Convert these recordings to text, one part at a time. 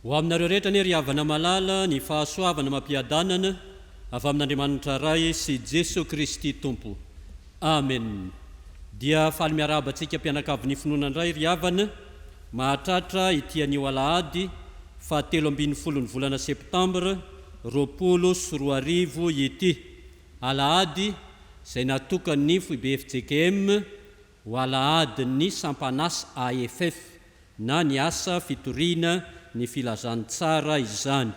Ho aminareo rehetra anie ry havana malala ny fahasoavana amam-piadanana avy amin'Andriamanitra Ray sy Jesoa Kristy Tompo. Amen. Dia faly miarahaba antsika mpianakavin'ny finoana indray ry havana mahatratra ity anio alahady faha 13 ny volana septambra 2020 ity. Alahady izay natokan'ny Foibe fjkm ho alahadin'ny sampan'asa AFF na ny asa fitoriana ny filazantsara izany.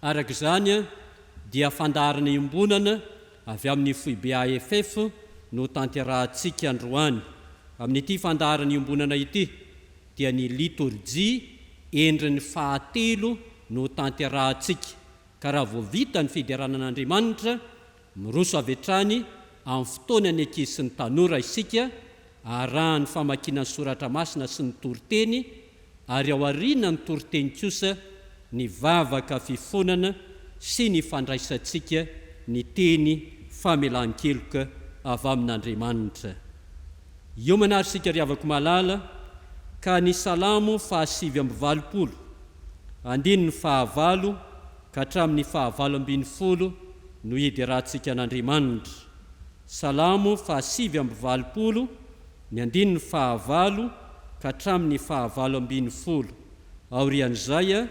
Araka izany dia fandaharana iombonana avy amin'ny foibe AFF no tanterahantsika androany. Amin'ity fandaharana iombonana ity dia ny litorjia endriny fahatelo no tanterahantsika ka raha vao vita ny fiderana an'Andriamanitra Miroso avy hatrany amin'ny fotoanan'ny ankizy sy ny tanora isika, arahan'ny famakiana ny soratra masina sy ny toriteny, ary ao aorianan'ny toriteny kosa ny vavaka fifonana sy ny fandraisantsika ny teny famelan-keloka avy amin'Andriamanitra. Hiomana ary isika ry havako malala ka ny Salamo faha 89, andininy fahavalo ka hatramin'ny faha 18 no hiderantsika an'Andriamanitra. Salamo faha 89, ny andininy fahavalo ka hatramin'ny faha 18. Aorian'izay,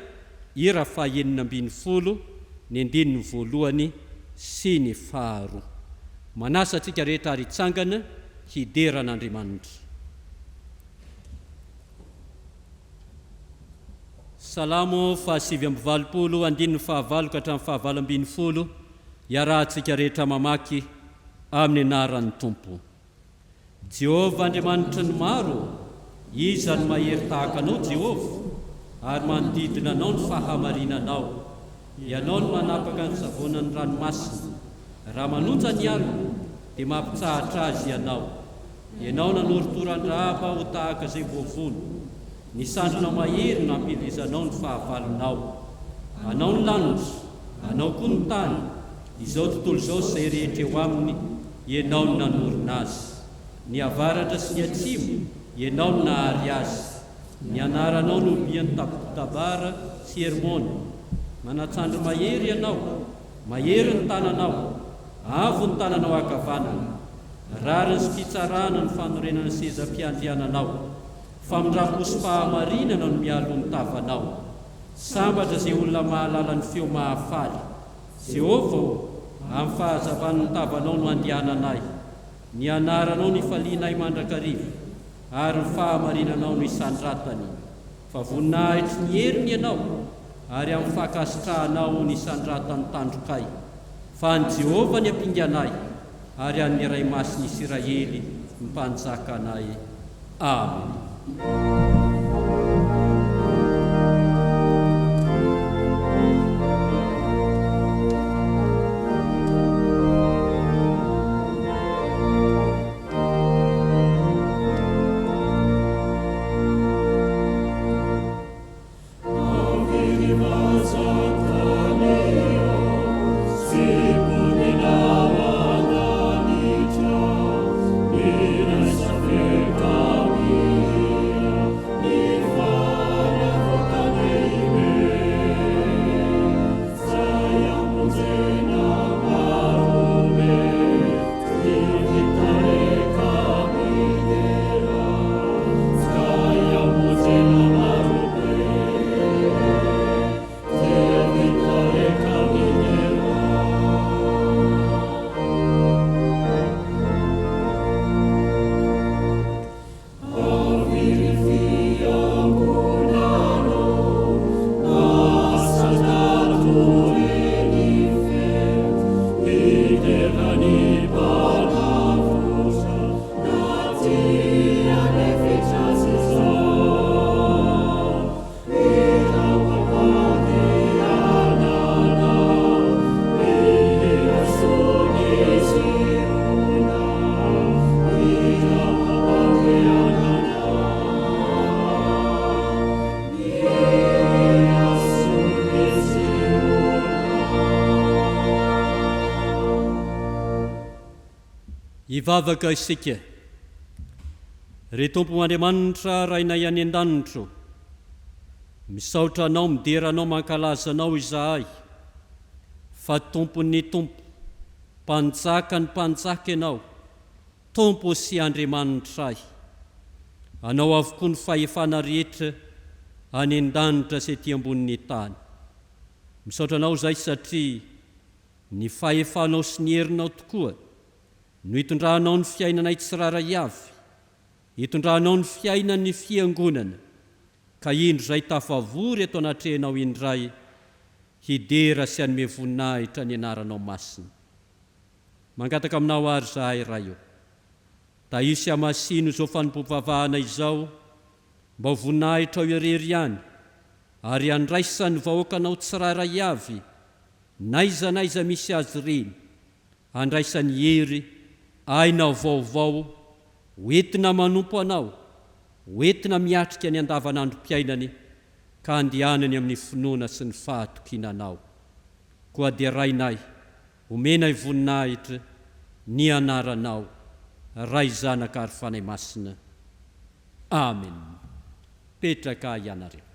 hira faha 16, ny andininy voalohany sy ny faharoa. Manasa antsika rehetra ary hitsangana hidera an'Andriamanitra. Salamo faha 89, andininy fahavalo ka hatramin'ny faha 18, iarahantsika rehetra mamaky amin'ny anaran'ny Tompo. Jehovah Andriamanitry ny maro ô, iza no mahery tahaka Anao, Jehovah? Ary manodidina Anao ny fahamarinanao. Ianao no manapaka ny savoanan'ny ranomasina. Raha manonja ny alina, dia mampitsahatra azy Ianao. Ianao nanorotoro an-dRahaba ho tahaka izay voavono. Ny sandrinao mahery no nampielezanao ny fahavalonao. Anao ny lanitra, Anao koa ny tany, izao tontolo izao sy izay rehetra eo aminy, Ianao no nanorina azy. Ny avaratra sy ny atsimo, Ianao no nahary azy. Ny anaranao no hobian'i Tabara sy Hermona. Manan-tsandry mahery Ianao, mahery ny tananao, avo ny tananao ankavanana. Rariny sy fitsarana ny fanorenana seza fiandriananao. Famindram-po sy fahamarinana no mialoha ny tavanao. Sambatra izay olona mahalala ny feo mahafaly. Jehovah ô, amin'ny fahazavan'ny tavanao no andehananay. Ny anaranao no ifalianay mandrakariva, ary ny fahamarinanao no isandratany. Fa voninahitry ny heriny Ianao, ary amin'ny fankasitrahanao no isandratan'ny tandrokay. Fa an'i Jehovah ny ampinganay, ary an'ny Iray Masin'ny Isiraely ny Mpanjakanay. Amena. Hivavaka isika. Ry Tompo Andriamanitra Rainay any an-danitro. Misaotra Anao, midera Anao, mankalaza Anao izahay, fa Tompon'ny tompo, Mpanjakan'ny mpanjaka Ianao, Tompo sy Andriamanitray. Anao avokoa ny fahefana rehetra any an-danitra sy ety ambonin'ny tany. Misaotra Anao izahay satria ny fahefanao sy ny herinao tokoa no itondranao ny fiainanay tsirairay avy, itondranao ny fiainan'ny Fiangonana, ka indro izay tafavory eto anatrehanao indray hidera sy hanome voninahitra ny anaranao masina. Mangataka aminao àry izahay, Ray ô, tahio sy hamasino izao fanompoam-pivavahana izao mba ho voninahitrao irery ihany ary handraisan'ny vahoakanao tsirairay avy n'aiza n'aiza misy azy ireny handraisany hery, aina vaovao ho entina manompo Anao, ho entina miatrika ny andavanandrom-piainany ka handehanany amin'ny finoana sy ny fahatokiana Anao. Koa derainay, omenay voninahitra ny Anaranao, Ray, Zanaka ary Fanahy Masina. Amen. Petraka ianareo.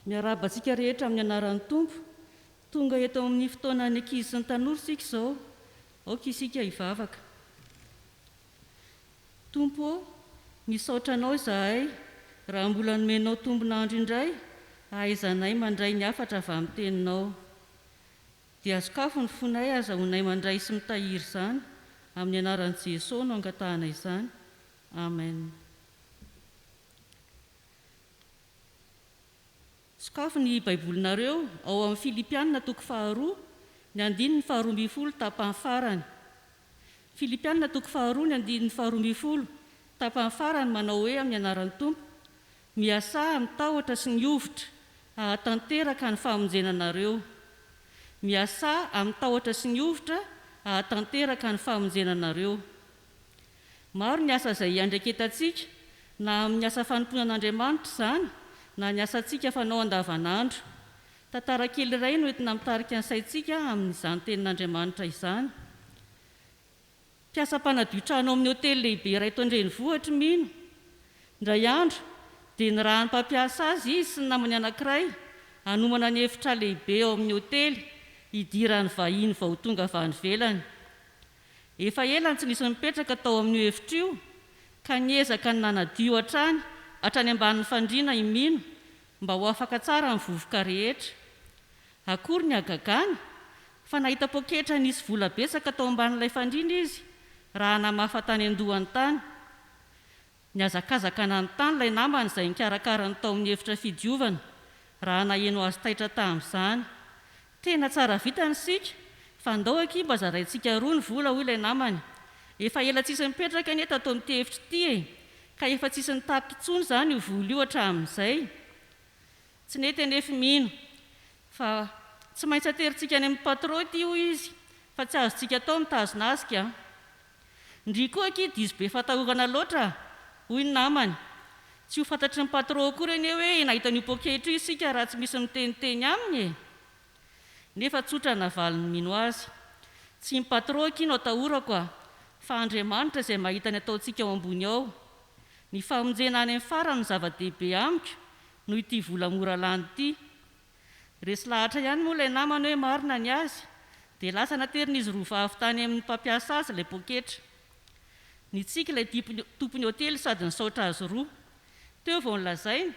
Miarahaba antsika rehetra amin'ny anaran'ny Tompo. Tonga eto amin'ny fotoanan'ny ankizy sy ny tanora isika izao. Aoka isika hivavaka. Tompo ô, misaotra Anao izahay raha mbola nomenao tombon'andro indray hahaizanay mandray ny hafatra avy amin'ny Teninao. Dia sokafo ny fonay azahoanay mandray sy mitahiry izany. Amin'ny anaran'i Jeso no angatahana izany. Amen. Sokafy ny Baibolinareo ao amin'ny Filipiana toko faharoa, ny andininy faharoa ambin'ny folo tapany farany. Filipiana toko faharoa, ny andininy faharoa ambin'ny folo tapany farany manao hoe amin'ny anaran'ny Tompo, Miasà amin'ny tahotra sy ny hovitra hahatanteraka ny famonjena anareo. Miasà amin'ny tahotra sy ny hovitra hahatanteraka ny famonjena anareo. Maro ny asa izay iandraiketantsika, na amin'ny asa fanompoana an'Andriamanitra izany, na ny asantsika fanao andavanandro. Tantara kely iray no entina mitarika ny saintsika amin'izany Tenin'Andriamanitra izany. Mpiasa mpanadio trano ao amin'ny hotely lehibe iray eto an-drenivohitra i Mino. Indray andro, dia nirahan'ny mpampiasa azy izy sy ny namany anankiray hanomana ny efitra lehibe ao amin'ny hotely hidiran'ny vahiny vao tonga avy any ivelany. Efa ela no tsy nisy nipetraka tao amin'io efitra io, ka niezaka ny nanadio hatrany hatrany ambanin'ny fandriana i Mino mba ho afaka tsara ny vovoka rehetra. Akory ny hagagany fa nahita poketra nisy vola betsaka tao ambanin'ilay fandriana izy raha namafa tany an-dohany tany. Nihazakazaka nanontany ilay namany izay nikarakara ny tao amin'ny efitra fidiovana, raha naheno azy taitra tamin'izany. Tena tsara vintana isika, fa ndao akia mba zaraintsika roa ny vola, hoy ilay namany. Efa ela tsisy nipetraka anie tato amin'ity efitra ity e! Ka efa tsisy nitaky intsony izany io vola io hatramin'izay. Tsy nety anefa i Mino, fa tsy maintsy aterintsika any amin'ny patron ity, hoy izy, fa tsy azontsika atao mitazona azy ka. Ndry koa akia diso be fatahorana loatra a! hoy ny namany. Tsy ho fantatry ny patron akory anie hoe nahita an'io poketra io isika raha tsy misy miteniteny aminy e! Nefa tsotra ny navalin'i Mino azy. Tsy ny patron akia no atahorako a! Fa Andriamanitra izay mahita ny ataontsika ao ambony ao. Ny famonjena any amin'ny farany no zava-dehibe amiko noho ity vola mora lany ity. Resy lahatra ihany moa ilay namany hoe marina ny azy, dia lasa naterin'izy roa vavy tany amin'ny mpampiasa azy ilay poketra. Nitsiky ilay tompon'ny hotely sady nisaotra azy roa. Teo vao nolazainy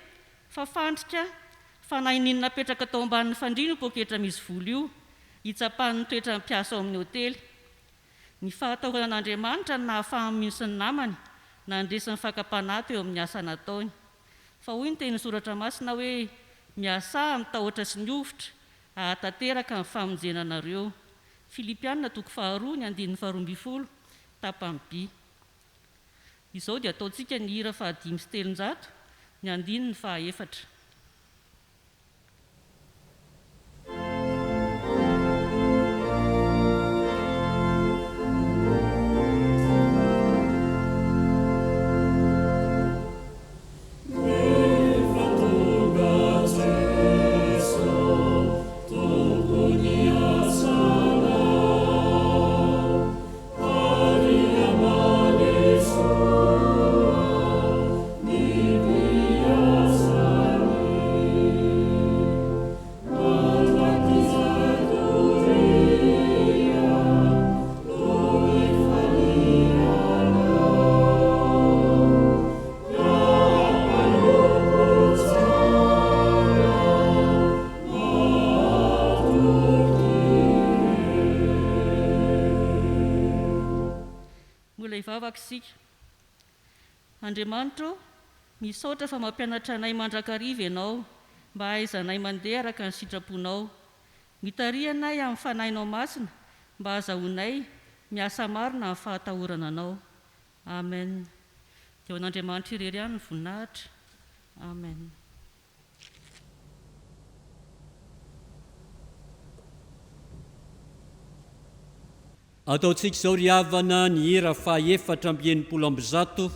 fa fandrika fanahy nino napetraka tao ambanin'ny fandriana io poketra misy vola io, hitsapany ny toetran'ny mpiasa ao amin'ny hotely. Ny fahatahorana an'Andriamanitra no nahafahan'i Mino sy ny namany nandresy ny fakam-panahy teo amin'ny asa nataony. Fa hoy ny tenin'ny Soratra Masina hoe, Miasà amin'ny tahotra sy ny hovitra, hahatanteraka ny famonjena anareo. Filipiana toko faharoa, ny andininy faharoa ambin'ny folo, tapany by. Izao dia ataontsika ny hira fahadimy sy telonjato, ny andininy fahaefatra. Hivavaka isika. Andriamanitra ô, misaotra fa mampianatra anay mandrakariva Ianao mba hahaizanay mandeha araka ny sitraponao. Mitariha anay amin'ny Fanahinao Masina mba hahazahoanay miasa marina amin'ny fahatahorana Anao. Amen. Dia ho an'Andriamanitra irery ihany ny voninahitra. Amen. Ataontsika izao ry havana ny hira faha 164,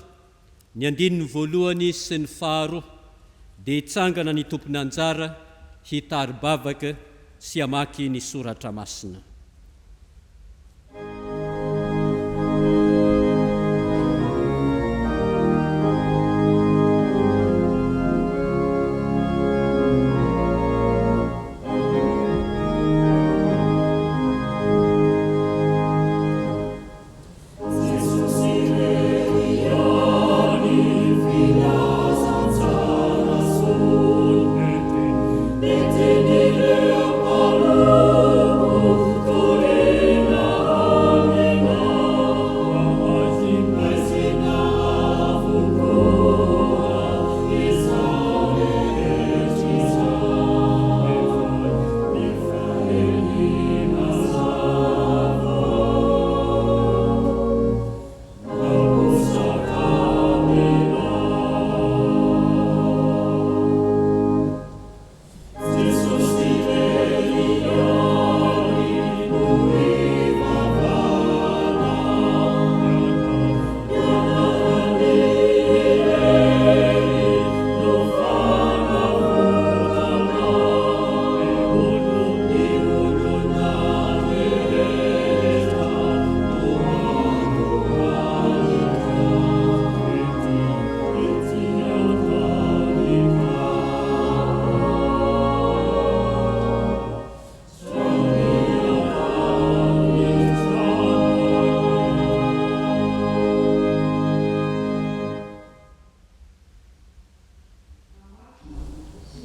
ny andininy voalohany sy ny faharoa, dia hitsangana ny tompon'anjara hitari-bavaka sy hamaky ny soratra masina.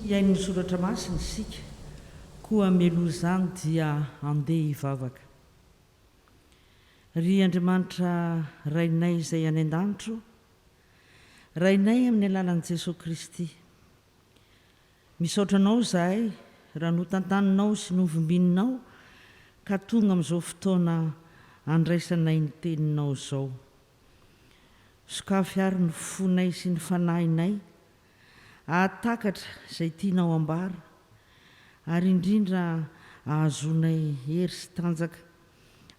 Hihaino ny Soratra Masina isika, koa mialoha izany dia andeha hivavaka. Ry Andriamanitra Rainay izay any an-danitra ô, Rainay amin'ny alalan'i Jesoa Kristy, misaotra Anao izahay raha notantaninao sy novimbininao ka tonga amin'izao fotoana andraisanay ny Teninao izao. Sokafy àry ny fonay sy ny fanahinay hahatakatra izay tianao ambara ary indrindra ahazoanay hery sy tanjaka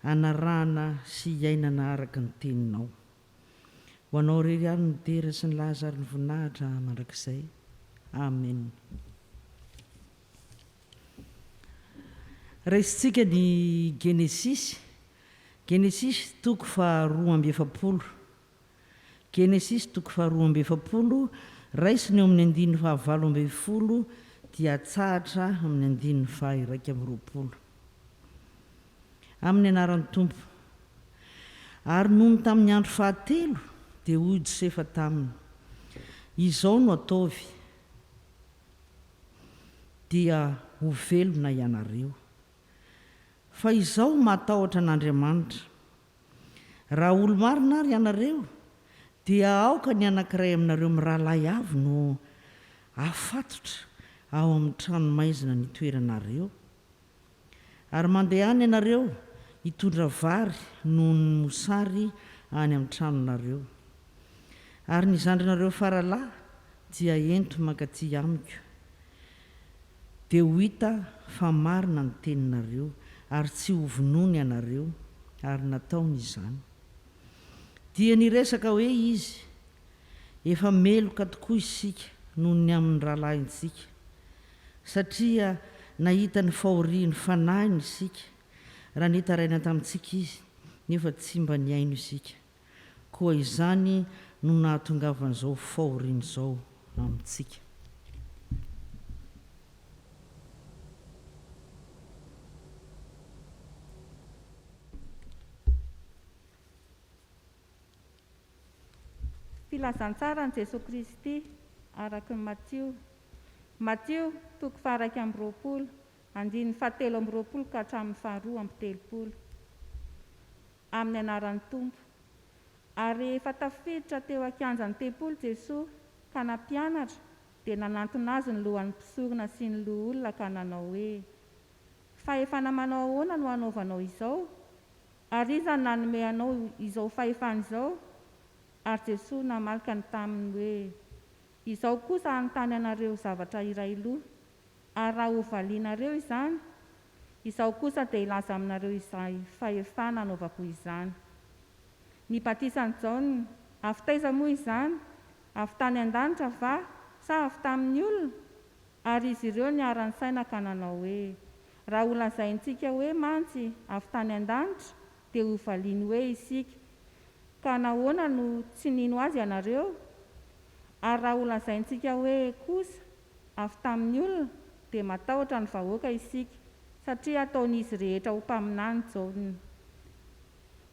hanarahana sy hiainana araka ny Teninao. Ho Anao irery ihany ny dera sy ny laza ary ny voninahitra mandrakizay. Amen. Raisintsika ny Genesisy, Genesisy toko faha 42. Genesisy toko faha 42, raisina eo amin'ny andininy faha 18 dia atsahatra amin'ny andininy faha 21. Amin'ny anaran'ny Tompo. Ary nony tamin'ny andro fahatelo, dia hoy Josefa taminy, Izao no ataovy, dia ho velona ianareo. Fa izaho matahotra an'Andriamanitra. Raha olo-marina ary ianareo, dia aoka ny anankiray aminareo mirahalahy avy no hafatotra ao amin'ny tranomaizina nitoeranareo. Ary mandehana ianareo hitondra vary noho ny mosary any amin'ny tranonareo. Ary ny zandrinareo faralahy dia ento mankaty amiko. Dia ho hita fa marina ny teninareo, ary tsy hovonoina ianareo. Ary nataony izany. Dia niresaka hoe izy, Efa meloka tokoa isika noho ny amin'ny rahalahintsika. Satria nahita ny fahorian'ny fanahiny isika, raha nitaraina tamintsika izy, nefa tsy mba nihaino isika. Koa izany no nahatongavan'izao fahoriana izao amintsika. Filazantsaran'i Jesoa Kristy araka ny Matio. Matio, toko faha-21, andininy fahatelo amby roapolo ka hatramin'ny faharoa amby telopolo. Amin'ny anaran'ny Tompo. Ary rehefa tafiditra teo an-kianjan'ny tempoly Jesoa ka nampianatra, dia nanantona Azy ny lohan'ny mpisorona sy ny loholona ka nanao hoe, Fahefana manao ahoana no anaovanao izao? Ary iza no nanome anao izao fahefana izao? Ary Jesoa namaly ka taminy hoe, Izaho kosa hanontany anareo zavatra iray loha, ary raha hovalianareo izany, izaho kosa dia hilaza aminareo izay fahefana anaovako izany. Ny batisan'i Jaona, avy taiza moa izany? Avy tany an-danitra va, sa avy tamin'ny olona? Ary izy ireo niara-nisaina ka nanao hoe, Raha holazaintsika hoe mantsy avy tany an-danitra, dia hovaliany hoe isika, Ka nahoana no tsy nino azy ianareo? Ary raha holazaintsika hoe kosa, Avy tamin'ny olona, dia matahotra ny vahoaka isika, satria ataon'izy rehetra ho mpaminany Jaona.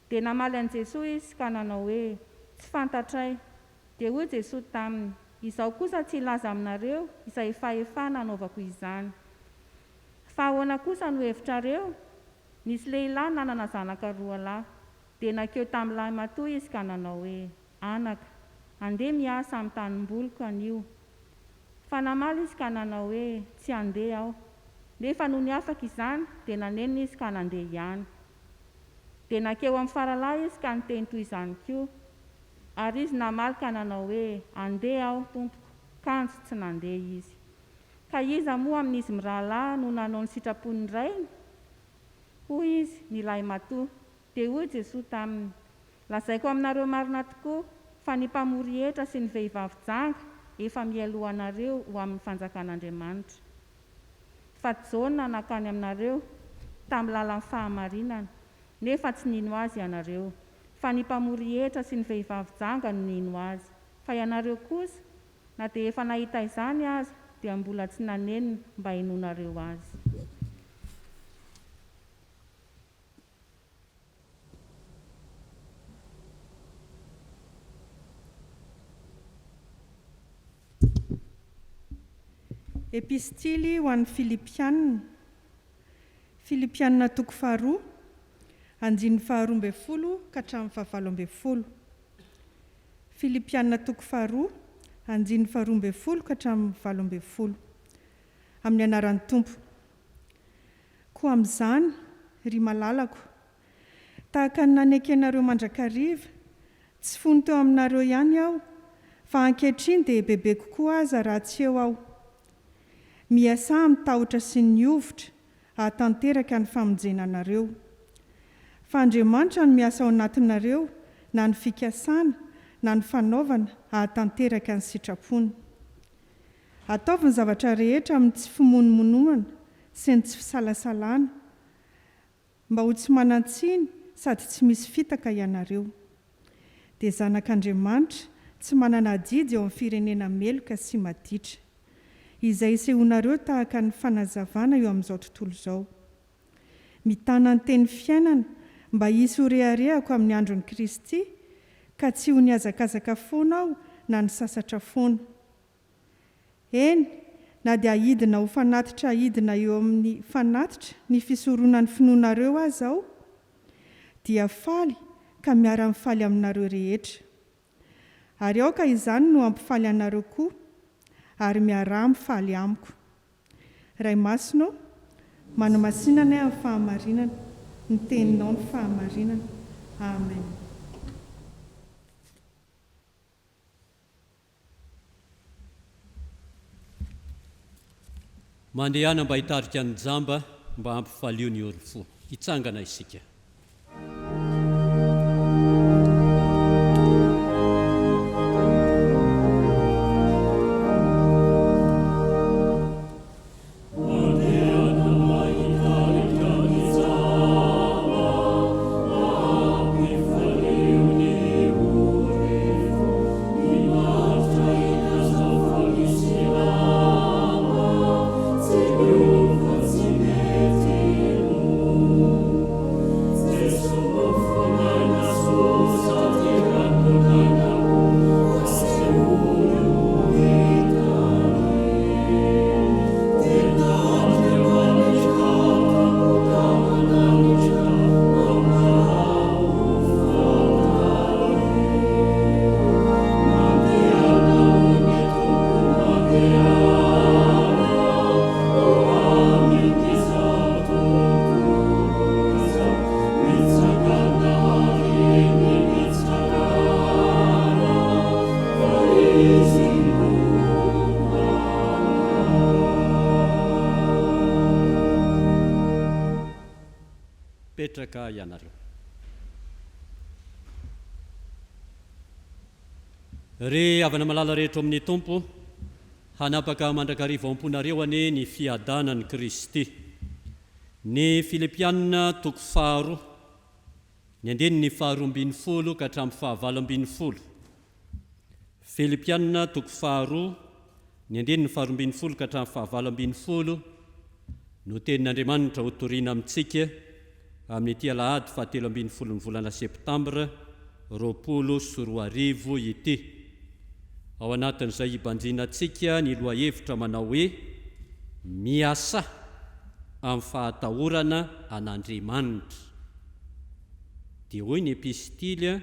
Dia namaly an'i Jesoa izy ka nanao hoe, Tsy fantatray. Dia hoy Jesoa taminy, Izaho kosa tsy hilaza aminareo izay fahefana anaovako izany. Fa ahoana kosa no hevitrareo? Nisy lehilahy nanana zanaka roa lahy. Dia nankeo tamin'ny lahimatoa izy ka nanao hoe, Anaka, andeha miasa amin'ny tanimboliko anio. Fa namaly izy ka nanao hoe, Tsy handeha aho. Nefa nony afaka izany, dia nanenina izy ka nandeha ihany. Dia nankeo amin'ny faralahy izy ka niteny toy izany koa. Ary izy namaly ka nanao hoe, Andeha aho, tompoko. Kanjo tsy nandeha izy. Ka iza moa amin'izy mirahalahy no nanao ny sitrapon'ny rainy? Hoy izy, Ny lahimatoa. Dia hoy Jesoa taminy, Lazaiko aminareo marina tokoa, fa ny mpamory hetra sy ny vehivavy janga efa mialoha anareo ho amin'ny fanjakan'Andriamanitra. Fa Jaona nankany aminareo tamin'ny lalan'ny fahamarinana, nefa tsy nino azy ianareo, fa ny mpamory hetra sy ny vehivavy janga no nino azy. Fa ianareo kosa, na dia efa nahita izany aza, dia mbola tsy nanenina mba hinoanareo azy. Epistily ho an'ny Filipiana Filipiana toko faharoa, andininy faharoa ambin'ny folo ka hatramin'ny fahavalo ambin'ny folo. Filipiana toko faharoa, andininy faharoa ambin'ny folo ka hatramin'ny 18. Amin'ny anaran'ny Tompo. Koa amin'izany, ry malalako, tahaka ny nanekenareo mandrakariva, tsy fony teo aminareo ihany aho, fa ankehitriny dia bebe kokoa aza raha tsy eo aho. Miasà amin'ny tahotra sy ny hovitra hahatanteraka ny famonjena anareo. Fa Andriamanitra no miasa ao anatinareo na ny fikasana na ny fanaovana hahatanteraka ny sitrapony. Ataovy ny zavatra rehetra amin'ny tsy fimonomonomana sy ny tsy fisalasalana, mba ho tsy manan-tsiny sady tsy misy fitaka ianareo. Dia zanak'Andriamanitra tsy manana adidy eo amin'ny firenena meloka sy maditra, izay isehoanareo tahaka ny fanazavana eo amin'izao tontolo izao. Mitana ny teny fiainana mba hisy ho reharehako amin'ny andron'i Kristy, ka tsy ho nihazakazaka foana aho na nisasatra foana. Eny, na dia hidina ho fanatitra hidina eo amin'ny fanatitra ny fisoronan'ny finoanareo aza aho, dia faly ka miara-mifaly aminareo rehetra. Ary aoka izany no hampifaly anareo koa, ary miaraha mifaly amiko. Ray Masina ô, manamasina anay amin'ny fahamarinana, ny Teninao no fahamarinana. Amen. Mandehana mba hitarika ny jamba mba hampifalio ny ory fo. Hitsangana isika. Mipetraka ianareo. Ry havana malala rehetra ao amin'ny Tompo, hanapaka mandrakariva ao am-ponareo anie ny fiadanan'i Kristy. Ny Filipiana toko faharoa, ny andininy faharoa ambin'ny folo ka hatramin'ny fahavalo ambin'ny folo. Filipiana toko faharoa, ny andininy faharoa ambin'ny folo ka hatramin'ny fahavalo ambin'ny folo no tenin'Andriamanitra hotorina amintsika amin'ity alahady fahatelo ambin'ny folon'ny volana septambra 2020 ity. Ao anatin'izay hibanjinantsika ny lohahevitra manao hoe Miasà amin'ny fahatahorana an'Andriamanitra. Dia hoy ny epistily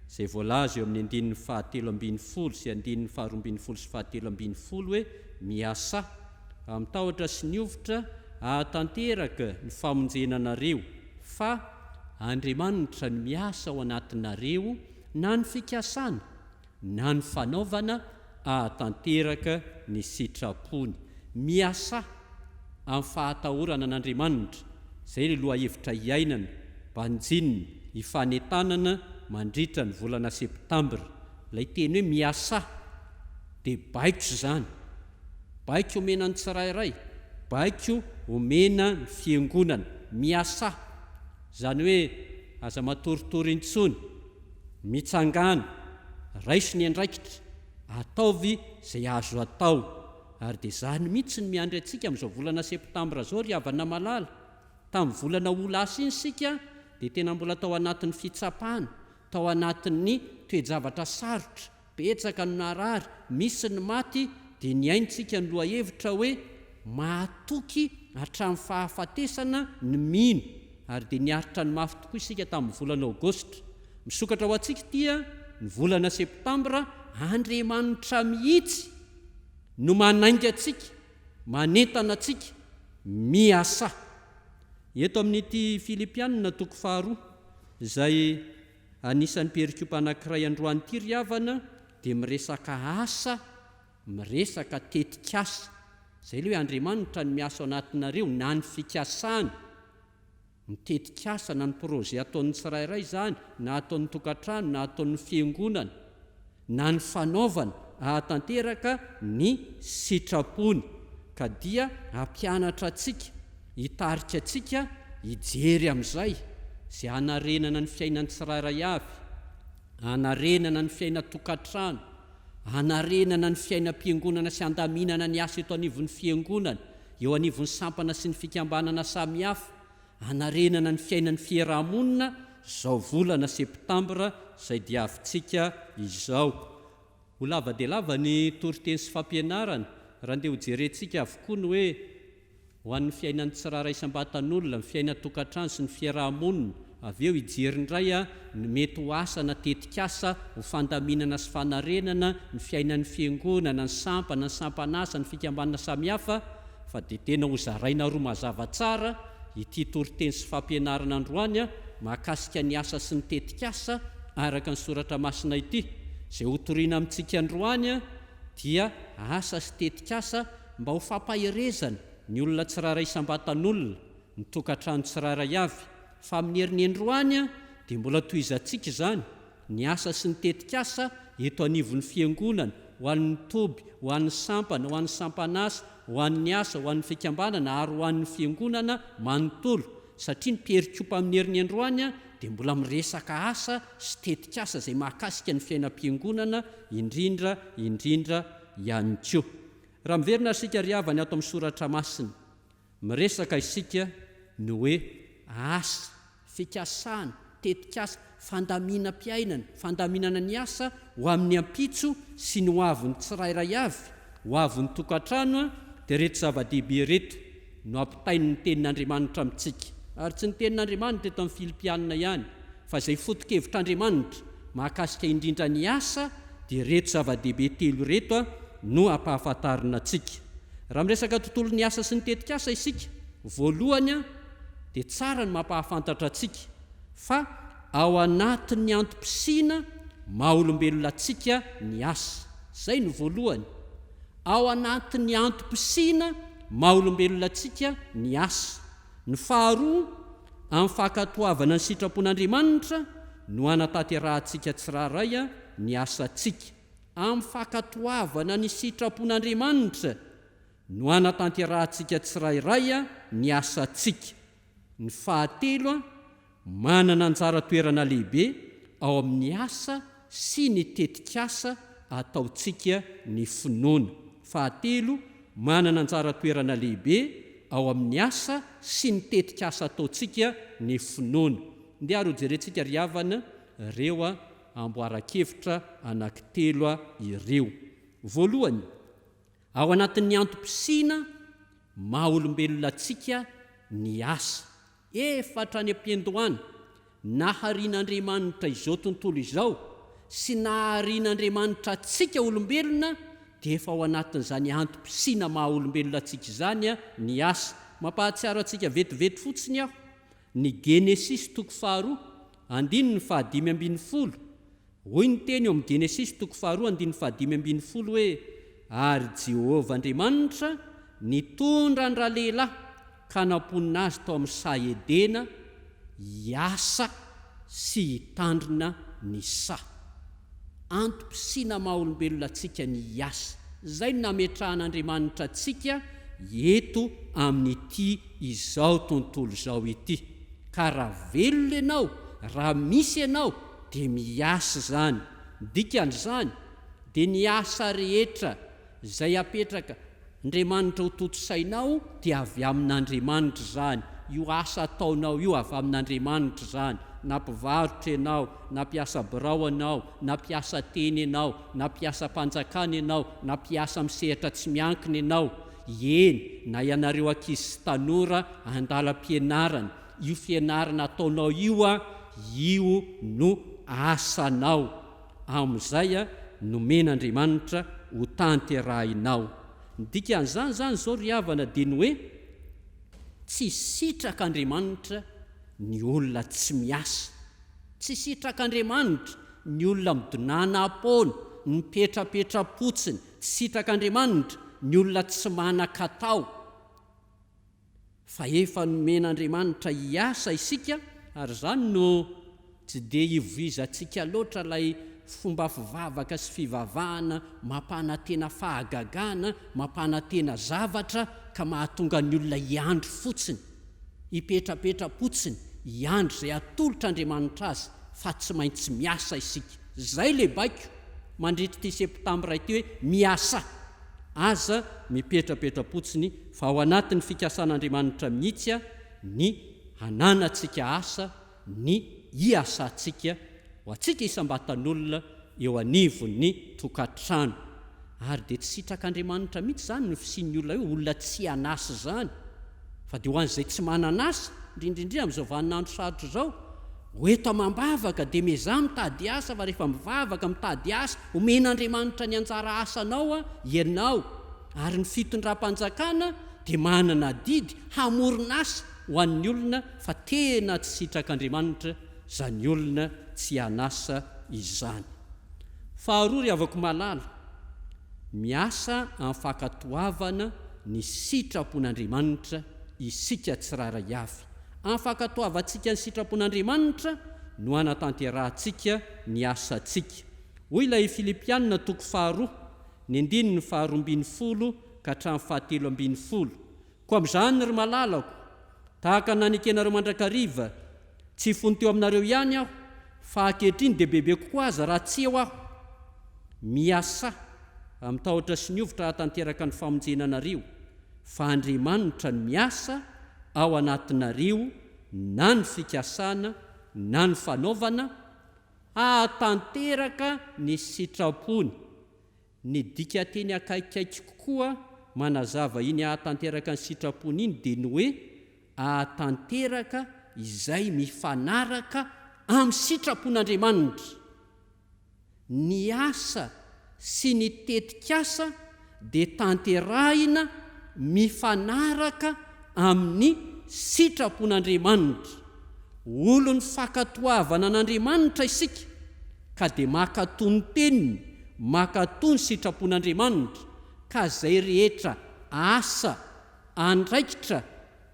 izay voalaza eo amin'ny andininy fahatelo ambin'ny folo sy andininy faharoa ambin'ny folo sy fahatelo ambin'ny folo hoe, Miasà amin'ny tahotra sy ny hovitra hahatanteraka ny famonjena anareo, fa Andriamanitra no miasa ao anatinareo na ny fikasana na ny fanaovana hahatanteraka ny sitrapony. Miasà amin'ny fahatahorana an'Andriamanitra, izay ilay lohahevitra iainana, banjinina, ifanentanana mandritra ny volana septambra. Ilay teny hoe miasà dia baiko izany. Baiko omena ny tsirairay, baiko omena ny fiangonana. Miasà. Izany hoe aza matoritory intsony. Mitsangàna, raiso ny andraikitra, ataovy izay azo atao. Ary dia izany mihitsy no miandry antsika amin'izao volana septambra izao ry havana malala. Tamin'ny volana août lasa iny isika dia tena mbola tao anatin'ny fitsapana, tao anatin'ny toe-javatra sarotra, betsaka no narary, misy ny maty, dia nihaintsika ny lohahevitra hoe mahatoky hatramin'ny fahafatesana ny mino, ary dia niaritra ny mafy tokoa isika tamin'ny volana aogositra. Misokatra ho antsika ity ny volana septambra, Andriamanitra mihitsy no manainga antsika, manentana antsika, miasà. Eto amin'ity Filipianina toko faharoa izay anisan'ny perikopa anankiray androany ity ry havana dia miresaka asa, miresaka tetikasa. Izay ilay hoe Andriamanitra no miasa ao anatinareo na ny fikasany. Ny tetikasa na ny projet ataon'ny tsirairay izany, na ataon'ny tokantrano, na ataon'ny fiangonana, na ny fanaovana hahatanteraka ny sitrapony, ka dia hampianatra antsika, hitarika antsika hijery amin'izay, izay hanarenana ny fiainan'ny tsirairay avy, hanarenana ny fiainan-tokantrano, hanarenana ny fiainam-piangonana sy handaminana ny asa eto anivon'ny fiangonana, eo anivon'ny sampana sy ny fikambanana samihafa, hanarenana ny fiainan'ny fiaraha-monina izao volana septambra izay diavintsika izao. Ho lava dia lava ny toriteny sy fampianarana raha ndeha hojerentsika avokoa ny hoe ho an'ny fiainan'ny tsirairay isam-batan'olona, ny fiainan-tokantrano sy ny fiaraha-monina, avy eo hijery indray ny mety ho asa na tetikasa ho fandaminana sy fanarenana ny fiainan'ny fiangonana, ny sampana, ny sampan'asa, ny fikambanana samihafa, fa dia tena ho zaraina roa mazava tsara ity toriteny sy fampianarana androany mahakasika ny asa sy ny tetikasa araka ny soratra masina ity. Izay hotorina amintsika androany dia asa sy tetikasa mba ho fampaherezana ny olona tsirairay isam-batan'olona, ny tokantrano tsirairay avy, fa amin'ny herin'ny androany dia mbola tohizantsika izany, ny asa sy ny tetikasa eto anivon'ny Fiangonana, ho an'ny toby, ho an'ny sampana, ho an'ny sampan'asa, ho an'ny asa, ho an'ny fikambanana ary ho an'ny Fiangonana manontolo, satria ny perikopa amin'ny herin'ny androany dia mbola miresaka asa sy tetikasa izay mahakasika ny fiainam-piangonana indrindra indrindra ihany koa. Raha miverina ary isika ry havana ato amin'ny Soratra Masina, miresaka isika ny hoe asa, fikasana, tetikasa, fandaminam-piainana, fandaminana ny asa ho amin'ny ampitso sy ny ho avin'ny tsirairay avy, ho avin'ny tokantrano, dia ireto zava-dehibe ireto no ampitain'ny Tenin'Andriamanitra amintsika. Ary tsy ny Tenin'Andriamanitra eto amin'ny Filipiana ihany, fa izay foto-kevitr'Andriamanitra mahakasika indrindra ny asa dia ireto zava-dehibe telo ireto no ampahafantarina antsika. Raha miresaka tontolon'ny asa sy ny tetikasa isika, voalohany dia tsara ny mampahafantatra antsika fa ao anatin'ny antom-pisiana maha olombelona antsika ny asa. Izay no voalohany. Ao anatin'ny antom-pisiana maha olombelona antsika ny asa. Ny faharoa, Amin'ny fankatoavana ny sitrapon'Andriamanitra no hanatanterahantsika tsirairay ny asantsika. Amin'ny fankatoavana ny sitrapon'Andriamanitra no hanatanterahantsika tsirairay ny asantsika. Ny fahatelo, manana anjara toerana lehibe ao amin'ny asa sy ny tetikasa ataontsika ny finoana. Fahatelo, manana anjara toerana lehibe ao amin'ny asa sy ny tetikasa ataontsika ny finoana. Ndeha ary hojerentsika ry havana ireo amboaran-kevitra anankitelo ireo. Voalohany, Ao anatin'ny antom-pisiana maha olombelona antsika ny asa. Efa hatrany am-piandohana, naharian'Andriamanitra izao tontolo izao sy naharian'Andriamanitra antsika olombelona dia efa ao anatin'izany antom-pisiana maha olombelona antsika izany ny asa. Mampahatsiaro antsika vetivety fotsiny aho ny Genesisy toko faharoa andininy fahadimy ambin'ny folo. Hoy ny teny ao amin'ny Genesisy toko faharoa andininy fahadimy ambin'ny folo hoe, Ary Jehovah Andriamanitra nitondra an-dralehilahy ka namponina azy tao amin'ny saha Edena hiasa sy hitandrina ny saha. Antom-pisiana maha-olombelona antsika ny hiasa. Izay no nametrahan'Andriamanitra antsika eto amin'ity izao tontolo izao ity. Ka raha velona ianao, raha misy ianao, dia miasa izany. Ny dikan'izany dia ny asa rehetra izay apetraka Andriamanitra ho tontosainao dia avy amin'Andriamanitra izany. Io asa ataonao io avy amin'Andriamanitra izany. Na mpivarotra ianao, na mpiasa birao ianao, na mpiasa teny ianao, na mpiasam-panjakana ianao, na mpiasa amin'ny sehatra tsy miankina ianao, eny, na ianareo ankizy sy tanora andalam-pianarana, io fianarana ataonao io a, io no asanao, amin'izay nomen'Andriamanitra ho tanterahinao. Ny dikan'izany izany izao ry havana dia ny hoe, tsy sitrak'Andriamanitra ny olona tsy miasa, tsy sitrak'Andriamanitra ny olona midonanam-poana, mipetrapetra-potsiny, tsy sitrak'Andriamanitra ny olona tsy manan-katao. Fa efa nomen'Andriamanitra hiasa isika, ary izany no tsy dia ivoizantsika loatra ilay fomba fivavaka sy fivavahana mampanantena fahagagana, mampanantena zavatra ka mahatonga ny olona hiandry fotsiny, hipetrapetra-potsiny, hiandry izay atolotr'Andriamanitra azy, fa tsy maintsy miasa isika. Izay ilay baiko mandritra ity septambra ity hoe miasà! Aza mipetrapetra-potsiny fa ao anatin'ny fikasan'Andriamanitra mihitsy ny hananantsika asa, ny hiasantsika ho antsika isam-batan'olona eo anivon'ny tokantrano. Ary dia tsy sitrak'Andriamanitra mihitsy izany ny fisian'ny olona hoe olona tsy an'asa izany, fa dia ho an'izay tsy manan'asa, indrindra indrindra amin'izao vaninandro sarotra izao, Ho eto amam-bavaka dia miezaha mitady asa fa rehefa mivavaka mitady asa, omen'Andriamanitra ny anjara asanao ianao ary ny fitondram-panjakana dia manana adidy hamorona asa ho an'ny olona fa tena tsy sitrak'Andriamanitra izany olona tsy an'asa izany. Faharoa ry havako malala, miasa amin'ny fankatoavana ny sitrapon'Andriamanitra isika tsirairay avy. Amin'ny fankatoavantsika ny sitrapon'Andriamanitra no hanatanterahantsika ny asantsika. Hoy ilay Filipiana toko faharoa, ny andininy faharoambinifolo ka hatramin'ny fahatelo ambinifolo, Koa amin'izany, ry malalako, tahaka ny nanekenareo mandrakariva, tsy fony teo aminareo ihany aho, fa ankehitriny dia bebe kokoa aza raha tsy eo aho, miasà amin'ny tahotra sy ny hovitra hahatanteraka ny famonjena anareo, fa Andriamanitra no miasa ao anatinareo na ny fikasana na ny fanaovana, hahatanteraka ny sitrapony. Ny dikanteny akaikikaiky kokoa manazava iny hahatanteraka ny sitrapony iny dia ny hoe hahatanteraka izay mifanaraka amin'ny sitrapon'Andriamanitra. Ny asa sy ny tetikasa dia tanterahina mifanaraka amin'ny sitrapon'Andriamanitra. Olon'ny fankatoavana an'Andriamanitra isika ka dia mankatò ny teniny, mankatò ny sitrapon'Andriamanitra, ka izay rehetra asa, andraikitra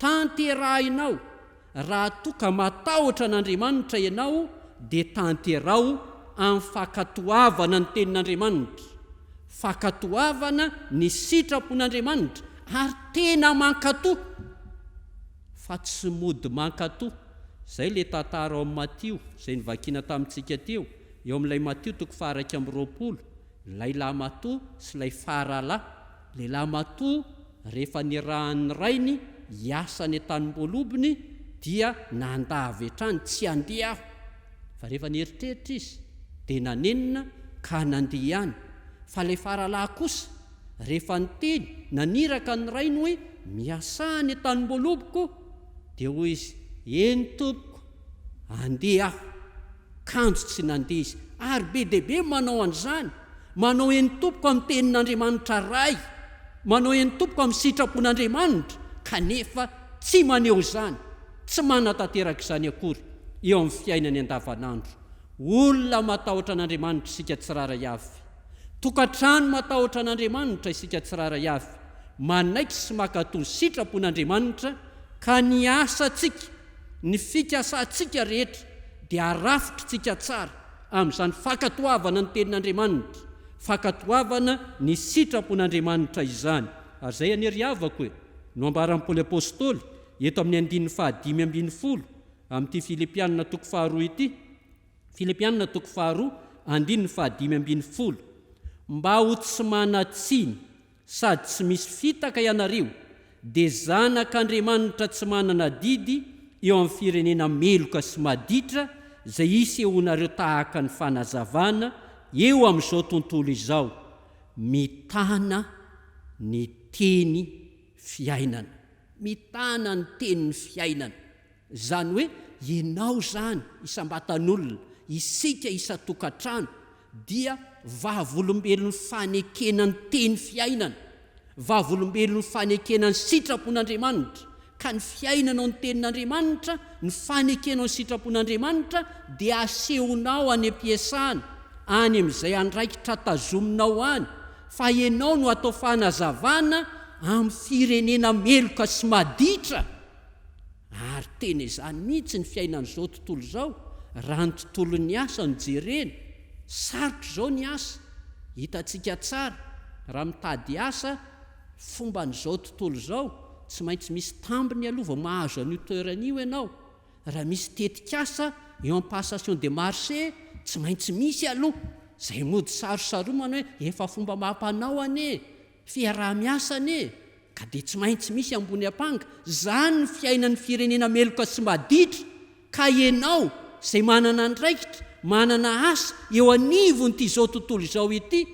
tanterahinao. Raha toa ka matahotra an'Andriamanitra ianao dia tanteraho amin'ny fankatoavana ny Tenin'Andriamanitra, fankatoavana ny sitrapon'Andriamanitra ary tena mankatò fa tsy mody mankatò. Izay ilay tantara ao amin'ny Matio izay novakiana tamintsika teo, eo amin'ilay Matio toko faha-21, ilay lahimatoa sy ilay faralahy. Ilay lahimatoa rehefa nirahan'ny rainy hiasa any an-tanimboalobony dia nandà avy hatrany, tsy handeha aho. Fa rehefa nieritreritra izy dia nanenina ka nandeha ihany. Fa ilay faralahy kosa, rehefa niteny, naniraka ny rainy hoe, Miasà any an-tanimboaloboko, dia hoy izy, Eny tompoko, handeha aho. Kanjo tsy nandeha izy. Ary be dia be manao an'izany, manao eny tompoko amin'ny tenin'Andriamanitra Ray, manao eny tompoko amin'ny sitrapon'Andriamanitra, kanefa tsy maneho izany, tsy manatanteraka izany akory eo amin'ny fiainany andavanandro. Olona matahotra an'Andriamanitra isika tsirairay avy. Tokantrano matahotra an'Andriamanitra isika tsirairay avy. Manaiky sy mankatò ny sitrapon'Andriamanitra ka ny asantsika, ny fikasantsika rehetra dia arafitritsika tsara amin'izany fankatoavana ny Tenin'Andriamanitra, fankatoavana ny sitrapon'Andriamanitra izany. Ary izay anie ry havako e, no ambaran'i Paoly Apostoly eto amin'ny andininy fahadimy ambin'ny folo amin'ity Filipianina toko faharoa ity, Filipianina toko faharoa andininy fahadimy ambin'ny folo, Mba ho tsy manan-tsiny sady tsy misy fitaka ianareo, dia zanak'Andriamanitra tsy manana adidy eo amin'ny firenena meloka sy maditra izay hisehoanareo tahaka ny fanazavana eo amin'izao tontolo izao, mitana ny teny fiainana. Mitana ny tenin'ny fiainana. Izany hoe ianao izany isam-batan'olona, isika isan-tokantrano dia vavolombelon'ny fanekena ny teny fiainana, vavolombelon'ny fanekena ny sitrapon'Andriamanitra, ka ny fiainanao ny tenin'Andriamanitra, ny fanekenao ny sitrapon'Andriamanitra dia asehonao any am-piasana, any amin'izay andraikitra tazominao any, fa ianao no atao fanazavana amin'ny firenena meloka sy maditra. Ary tena izany mihitsy ny fiainan'izao tontolo izao, raha ny tontolon'ny asa no jerena. Sarotra izao ny asa, hitantsika tsara, raha mitady asa, fomban'izao tontolo izao, tsy maintsy misy tambiny aloha vao mahazo an'io toerana io ianao. Raha misy tetikasa eo amin'ny passation de marché, tsy maintsy misy aloha. Izay mody sarosaromana hoe efa fomba amam-panao anie, fiaraha-miasa anie. Ka dia tsy maintsy misy ambony ampanga, zany ny fiainan'ny firenena meloka sy maditra, ka ianao izay manana andraikitra, manana asa eo anivon'ity izao tontolo izao ity,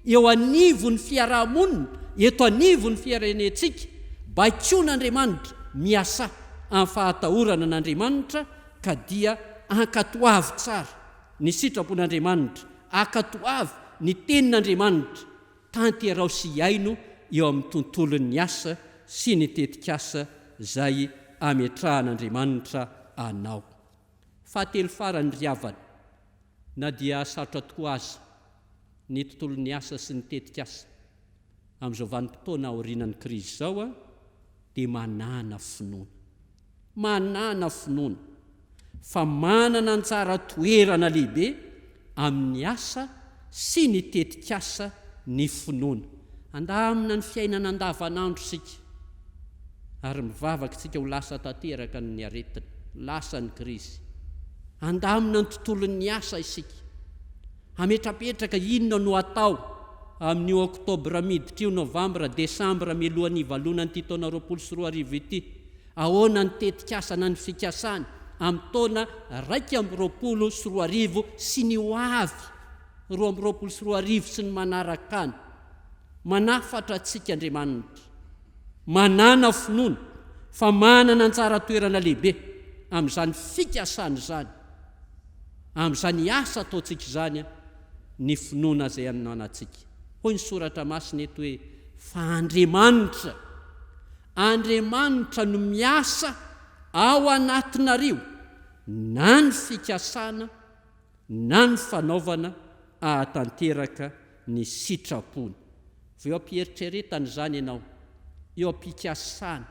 eo anivon'ny fiaraha-monina, eto anivon'ny firenentsika, baikoin'Andriamanitra, miasà amin'ny fahatahorana an'Andriamanitra, ka dia ankatoavy tsara ny sitrapon'Andriamanitra, ankatoavy ny tenin'Andriamanitra, Tanteraho sy iaino eo amin'ny tontolon'ny asa sy ny tetikasa izay ametrahan'Andriamanitra anao. Fahatelo farany ry havana, na dia sarotra tokoa aza ny tontolon'ny asa sy ny tetikasa amin'izao vanim-potoana aorianan'ny krizy izao dia manàna finoana. Manàna finoana fa manana anjara toerana lehibe amin'ny asa sy ny tetikasa ny finoana. Handamina ny fiainana andavanandro isika ary mivavaka isika ho lasa tanteraka ny aretina, lasa ny krizy. Handamina ny tontolon'ny asa isika. Hametrapetraka inona no atao amin'io oktobra miditra io, novambra, desambra mialohan'ny hivalonan'ity taona 2020 ity. Ahoana ny tetikasa na ny fikasana amin'ny taona 2021 sy ny ho avy, 2022 sy ny manaraka any? Manafatra antsika Andriamanitra. Manàna finoana fa manana anjara toerana lehibe amin'izany fikasana izany, amin'izany asa ataontsika izany ny finoana izay ananantsika. Hoy ny Soratra Masina eto hoe, Fa Andriamanitra, Andriamanitra no miasa ao anatinareo na ny fikasana na ny fanaovana ahatanteraka ny sitrapony. Vao eo am-pieritreretana izany ianao, eo am-pikasana,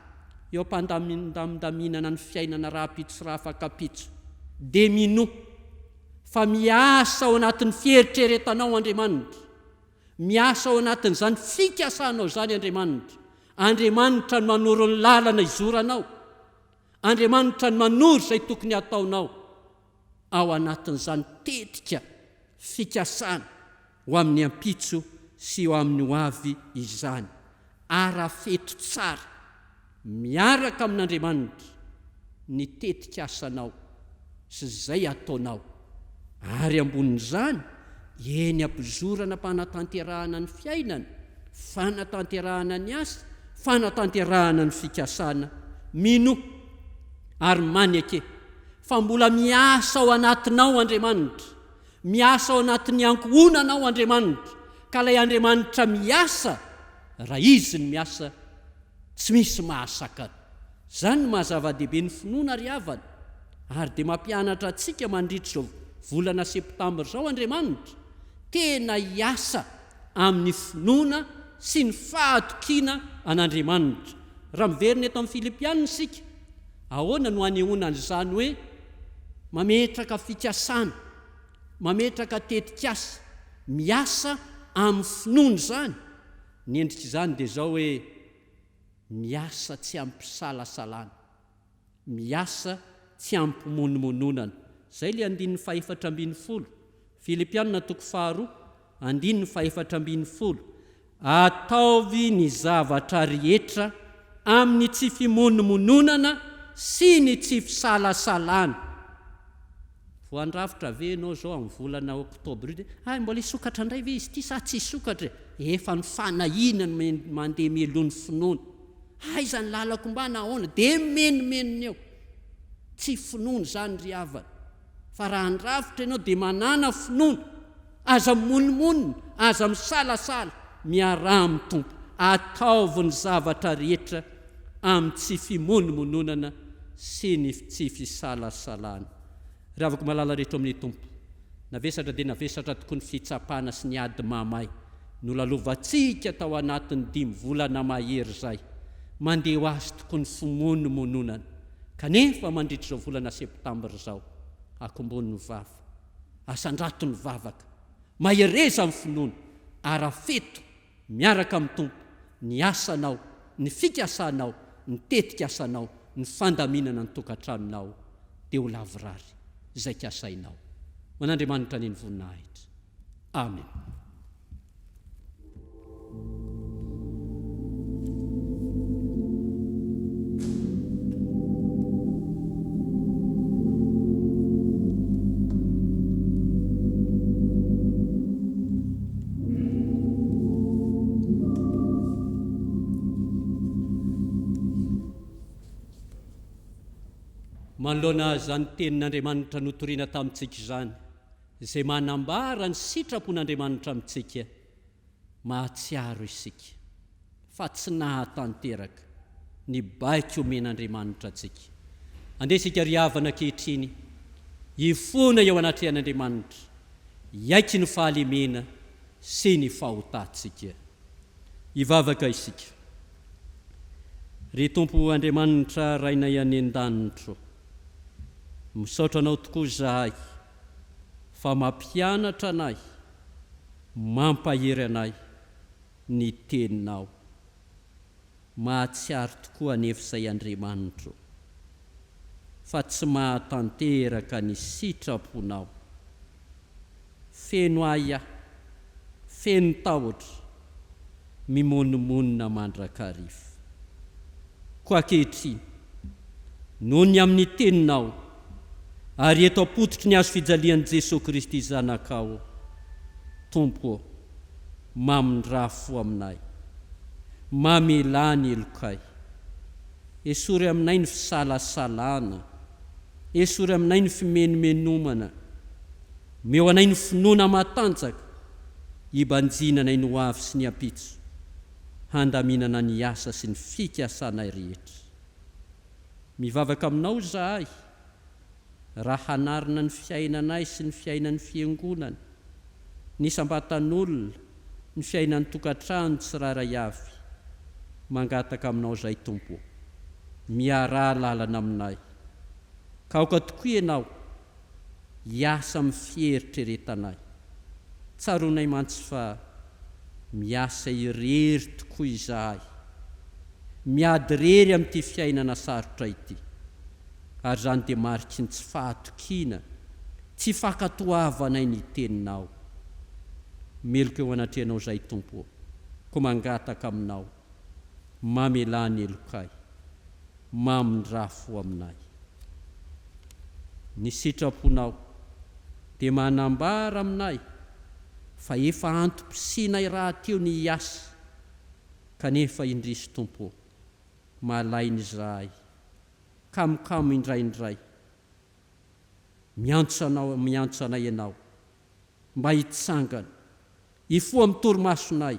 eo am-pandamindaminana ny fiainana rahampitso sy rahafakampitso, dia minoa fa miasa ao anatin'ny fieritreretanao Andriamanitra. Miasa ao anatin'izany fikasanao izany Andriamanitra. Andriamanitra no manoro ny lalana izoranao. Andriamanitra no manoro izay tokony hataonao ao anatin'izany tetika fikasana ho amin'ny ampitso sy ho amin'ny ho avy izany. Arafeto tsara miaraka amin'Andriamanitra ny tetikasanao sy izay ataonao, ary ambonin'izany, eny am-pizorana am-panatanterahana ny fiainana, fanatanterahana ny asa, fanatanterahana ny fikasana, minoa ary maneke fa mbola miasa ao anatinao Andriamanitra, miasa ao anatin'ny ankohonanao Andriamanitra, ka ilay Andriamanitra miasa, raha Izy no miasa, tsy misy mahasakana. Izany no maha zava-dehibe ny finoana ry havana, ary dia mampianatra antsika mandritra izao volana septambra izao Andriamanitra, tena hiasa amin'ny finoana sy ny fahatokiana an'Andriamanitra. Raha miverina eto amin'ny Filipiana isika, ahoana no anehoana an'izany hoe mametraka fikasana, mametraka tetikasa, miasa amin'ny finoana izany? Ny endrik'izany dia izao hoe, miasa tsy amim-pisalasalana, miasa tsy amim-pimonomononana. Izay ilay andininy fahefatra ambin'ny folo, Filipiana toko faharoa, andininy fahefatra ambin'ny folo, Ataovy ny zavatra rehetra amin'ny tsy fimonomononana sy ny tsy fisalasalana. Voandrafitra ve ianao izao amin'ny volana oktobra io dia hay mbola hisokatra indray ve izy ity sa tsy hisokatra e? Efa ny fanahiana no mandeha mialoha ny finoana. Aiza ny lalako mbana ahoana? Dia mimenomenona eo. Tsy finoana izany ry havana. Fa raha handrafitra ianao dia manàna finoana. Aza mimonomonona, aza misalasala, miaraha amin'ny Tompo. Ataovy ny zavatra rehetra amin'ny tsy fimonomononana sy ny tsy fisalasalana. Ry havako malala rehetra ao amin'ny Tompo, navesatra dia navesatra tokoa ny fitsapana sy ny ady mahamay nolalovantsika tao anatin'ny dimy volana mahery izay. Mandeha ho azy tokoa ny fimonomononana. Kanefa mandritra izao volana septambra izao, akombony ny vava. Asandrato ny vavaka. Mahereza amin'ny finoana. Arafeto miaraka amin'ny Tompo ny asanao, ny fikasanao, ny tetikasanao, ny fandaminana ny tokantranonao dia ho lavorary izay kasainao. Ho an'Andriamanitra anie ny voninahitra. Amen. Manoloana izany tenin'Andriamanitra notorina tamintsika izany, izay manambara ny sitrapon'Andriamanitra amintsika, mahatsiaro isika fa tsy nahatanteraka ny baiko omen'Andriamanitra antsika. Andeha isika ry havana ankehitriny hifona eo anatrehan'Andriamanitra, hiaiky ny fahalemena sy ny fahotantsika. Hivavaka isika. Ry Tompo Andriamanitra Rainay any an-danitro, misaotra Anao tokoa izahay fa mampianatra anay, mampahery anay ny Teninao. Mahatsiaro tokoa anefa izay Andriamanitro fa tsy mahatanteraka ny sitraponao. Feno ahiahy, feno tahotra, mimonomonona mandrakariva. Koa ankehitriny, noho ny amin'ny Teninao, ary eto am-pototry ny hazo fijalian'i Jesoa Kristy Zanakao, Tompo ô, mamindrà fo aminay, mamelà ny helokay, esory aminay ny fisalasalana, esory aminay ny fimenomenomana, omeo anay ny finoana matanjaka, hibanjinanay ny ho avy sy ny ampitso, handaminana ny asa sy ny fikasanay rehetra. Mivavaka aminao izahay raha hanarina ny fiainanay sy ny fiainan'ny Fiangonana, ny isam-batan'olona, ny fiainan'ny tokantrano tsirairay avy. Mangataka aminao izahay Tompo ô. Miaraha lalana aminay. Ka aoka tokoa Ianao hiasa amin'ny fieritreretanay. Tsaroanay mantsy fa miasa irery tokoa izahay. Miady irery amin'ity fiainana sarotra ity. Ary izany dia mariky ny tsy fahatokiana, tsy fankatoavanay ny Teninao. Meloka eo anatrehanao izahay Tompo ô, koa mangataka Aminao, mamelà ny helokay, mamindrà fo aminay. Ny sitraponao dia manambara aminay fa efa antom-pisianay rahateo ny hiasa, kanefa indrisy Tompo ô, malaina izahay, kamokamo indraindray. Miantso anao, miantso anay Ianao mba hitsangana, hifoha amin'ny torimasonay,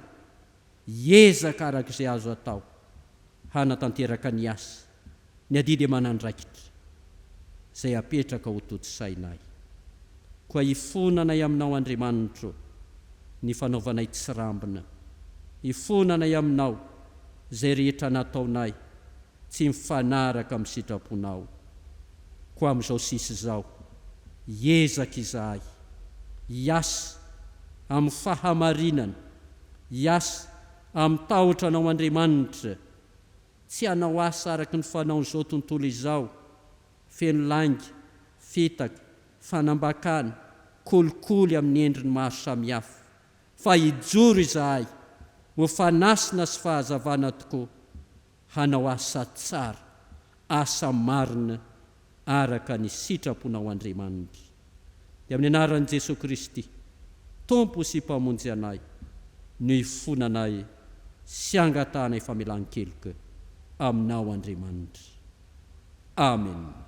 hiezaka araka izay azo atao hanatanteraka ny asa, ny adidy aman'andraikitra izay apetraka ho tontosainay. Koa ifonanay Aminao Andriamanitro ny fanaovanay tsirambina, ifonanay Aminao izay rehetra nataonay tsy mifanaraka amin'ny sitraponao. Koa amin'izao sisa izao, hiezaka izahay, hiasa amin'ny fahamarinana, hiasa amin'ny tahotra Anao Andriamanitra, tsy hanao asa araka ny fanaon'izao tontolo izao, feno lainga, fitaka, fanambakana, kolikoly amin'ny endriny maro samihafa, fa hijoro izahay ho fanasina sy fahazavana tokoa hanao asa tsara, asa marina araka ny sitraponao Andriamanitra. Dia amin'ny anaran'i Jesoa Kristy, Tompo sy Mpamonjy anay, no ifonanay sy angatahanay famelan-keloka Aminao Andriamanitra. Amen.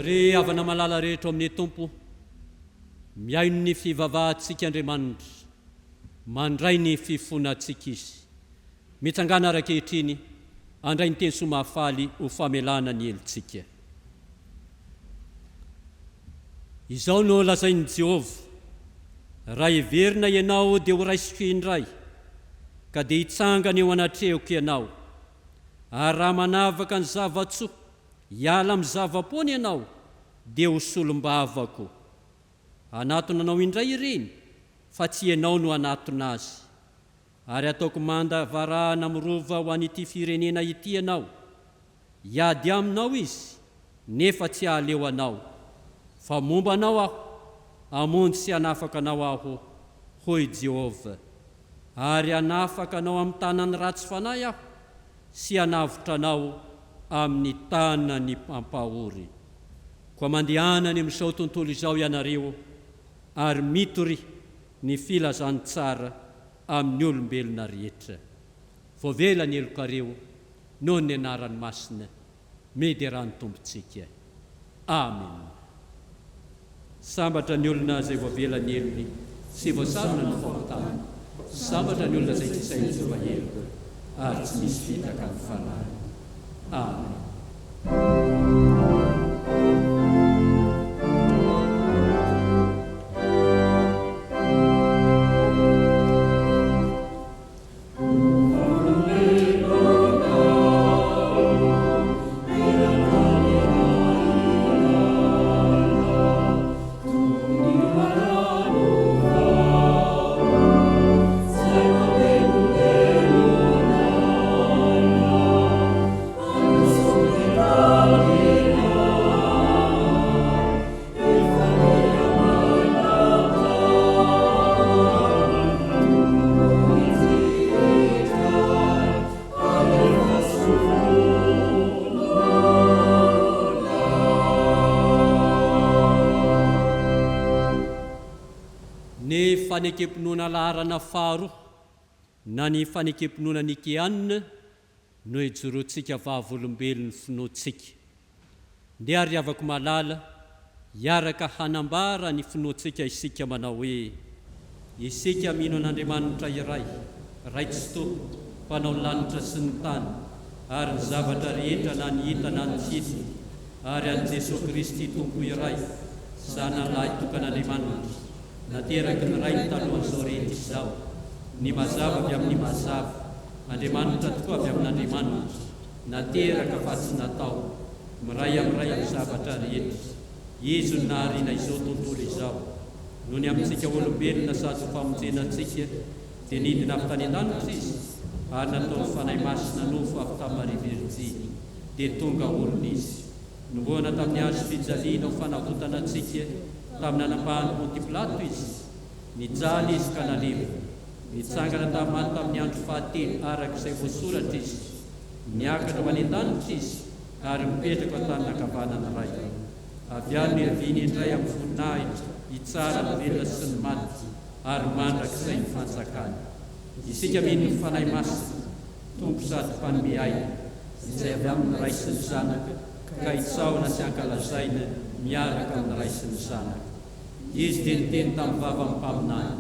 Ry havana malala rehetra ao amin'ny Tompo, mihaino ny fivavahantsika Andriamanitra, mandray ny fifonantsika Izy. Mitsangàna ary ankehitriny handray ny teny soa mahafaly ho famelana ny helotsika. Izao no lazain'i Jehovah, Raha heverina ianao dia horaisiko indray, ka dia hitsangana eo anatrehako ianao. Ary raha manavaka ny zava-tsoa hiala amin'ny zava-poana ianao, dia ho solombavako. Hanatona anao indray ireny, fa tsy ianao no hanatona azy. Ary hataoko manda varahana mirova ho an'ity firenena ity ianao. Hiady aminao izy, nefa tsy hahaleo anao. Fa momba anao aho, hamonjy sy hanafaka anao aho, hoy Jehovah. Ary hanafaka anao amin'ny tanan'ny ratsy fanahy aho, sy hanavotra anao amin'ny tanan'ny mpampahory. Koa mandehana any amin'izao tontolo izao ianareo, ary mitory ny filazantsara amin'ny olombelona rehetra. Voavela ny helokareo noho ny anarany masina. Miderà ny Tompontsika. Amena. Sambatra ny olona izay voavela ny helony sy voasarona ny fahotany. Sambatra ny olona izay tsy sain'i Jehovah heloka ary tsy misy fitaka ny fanahiny. Amena. Ny fanekem-pinoana laharana faharoa na ny fanekem-pinoana nikeana no ijoroantsika vavolombelon'ny finoantsika. Ndeha ary havako malala, hiaraka hanambara ny finoantsika isika manao hoe, Isika mino an'Andriamanitra iray, Ray Tsitoha, Mpanao ny lanitra sy ny tany, ary ny zavatra rehetra na ny hita na ny tsy hita, ary an'i Jesoa Kristy Tompo iray, Zanany Lahitokan'Andriamanitra, nateraky ny Rainy talohan'izao rehetra izao, ny mazava avy amin'ny mazava, Andriamanitra tokoa avy amin'Andriamanitra, nateraka fa tsy natao, miray amin'ny Ray amin'ny zavatra rehetra. Izy no nahariana izao tontolo izao. Noho ny amintsika olombelona sady ho famonjena antsika, dia nidina avy tany an-danitra Izy, ary nataon'ny Fanahy Masina nofo avy tamin'i Maria Virjiny, dia tonga olona Izy. Nombohana tamin'ny hazo fijaliana ho fanavotana antsika tamin'ny nanapahan'i Ponty Pilato Izy. Nijaly Izy ka nalevina. Nitsangana tamin'ny maty tamin'ny andro fahatelo araka izay voasoratra Izy. Niakatra ho any an-danitra Izy ary mipetraka eo an-tanana ankavanan'ny Ray. Avy any no hiaviany indray amin'ny voninahitra hitsara ny velona sy ny maty ary mandrakizay ny fanjakany. Isika mino ny Fanahy Masina, Tompo sady Mpanome aina, izay avy amin'ny Ray sy ny Zanaka ka hitsaohana sy hankalazaina miaraka amin'ny Ray sy ny Zanaka. Izy dia niteny tamin'ny vavan'ny mpaminany.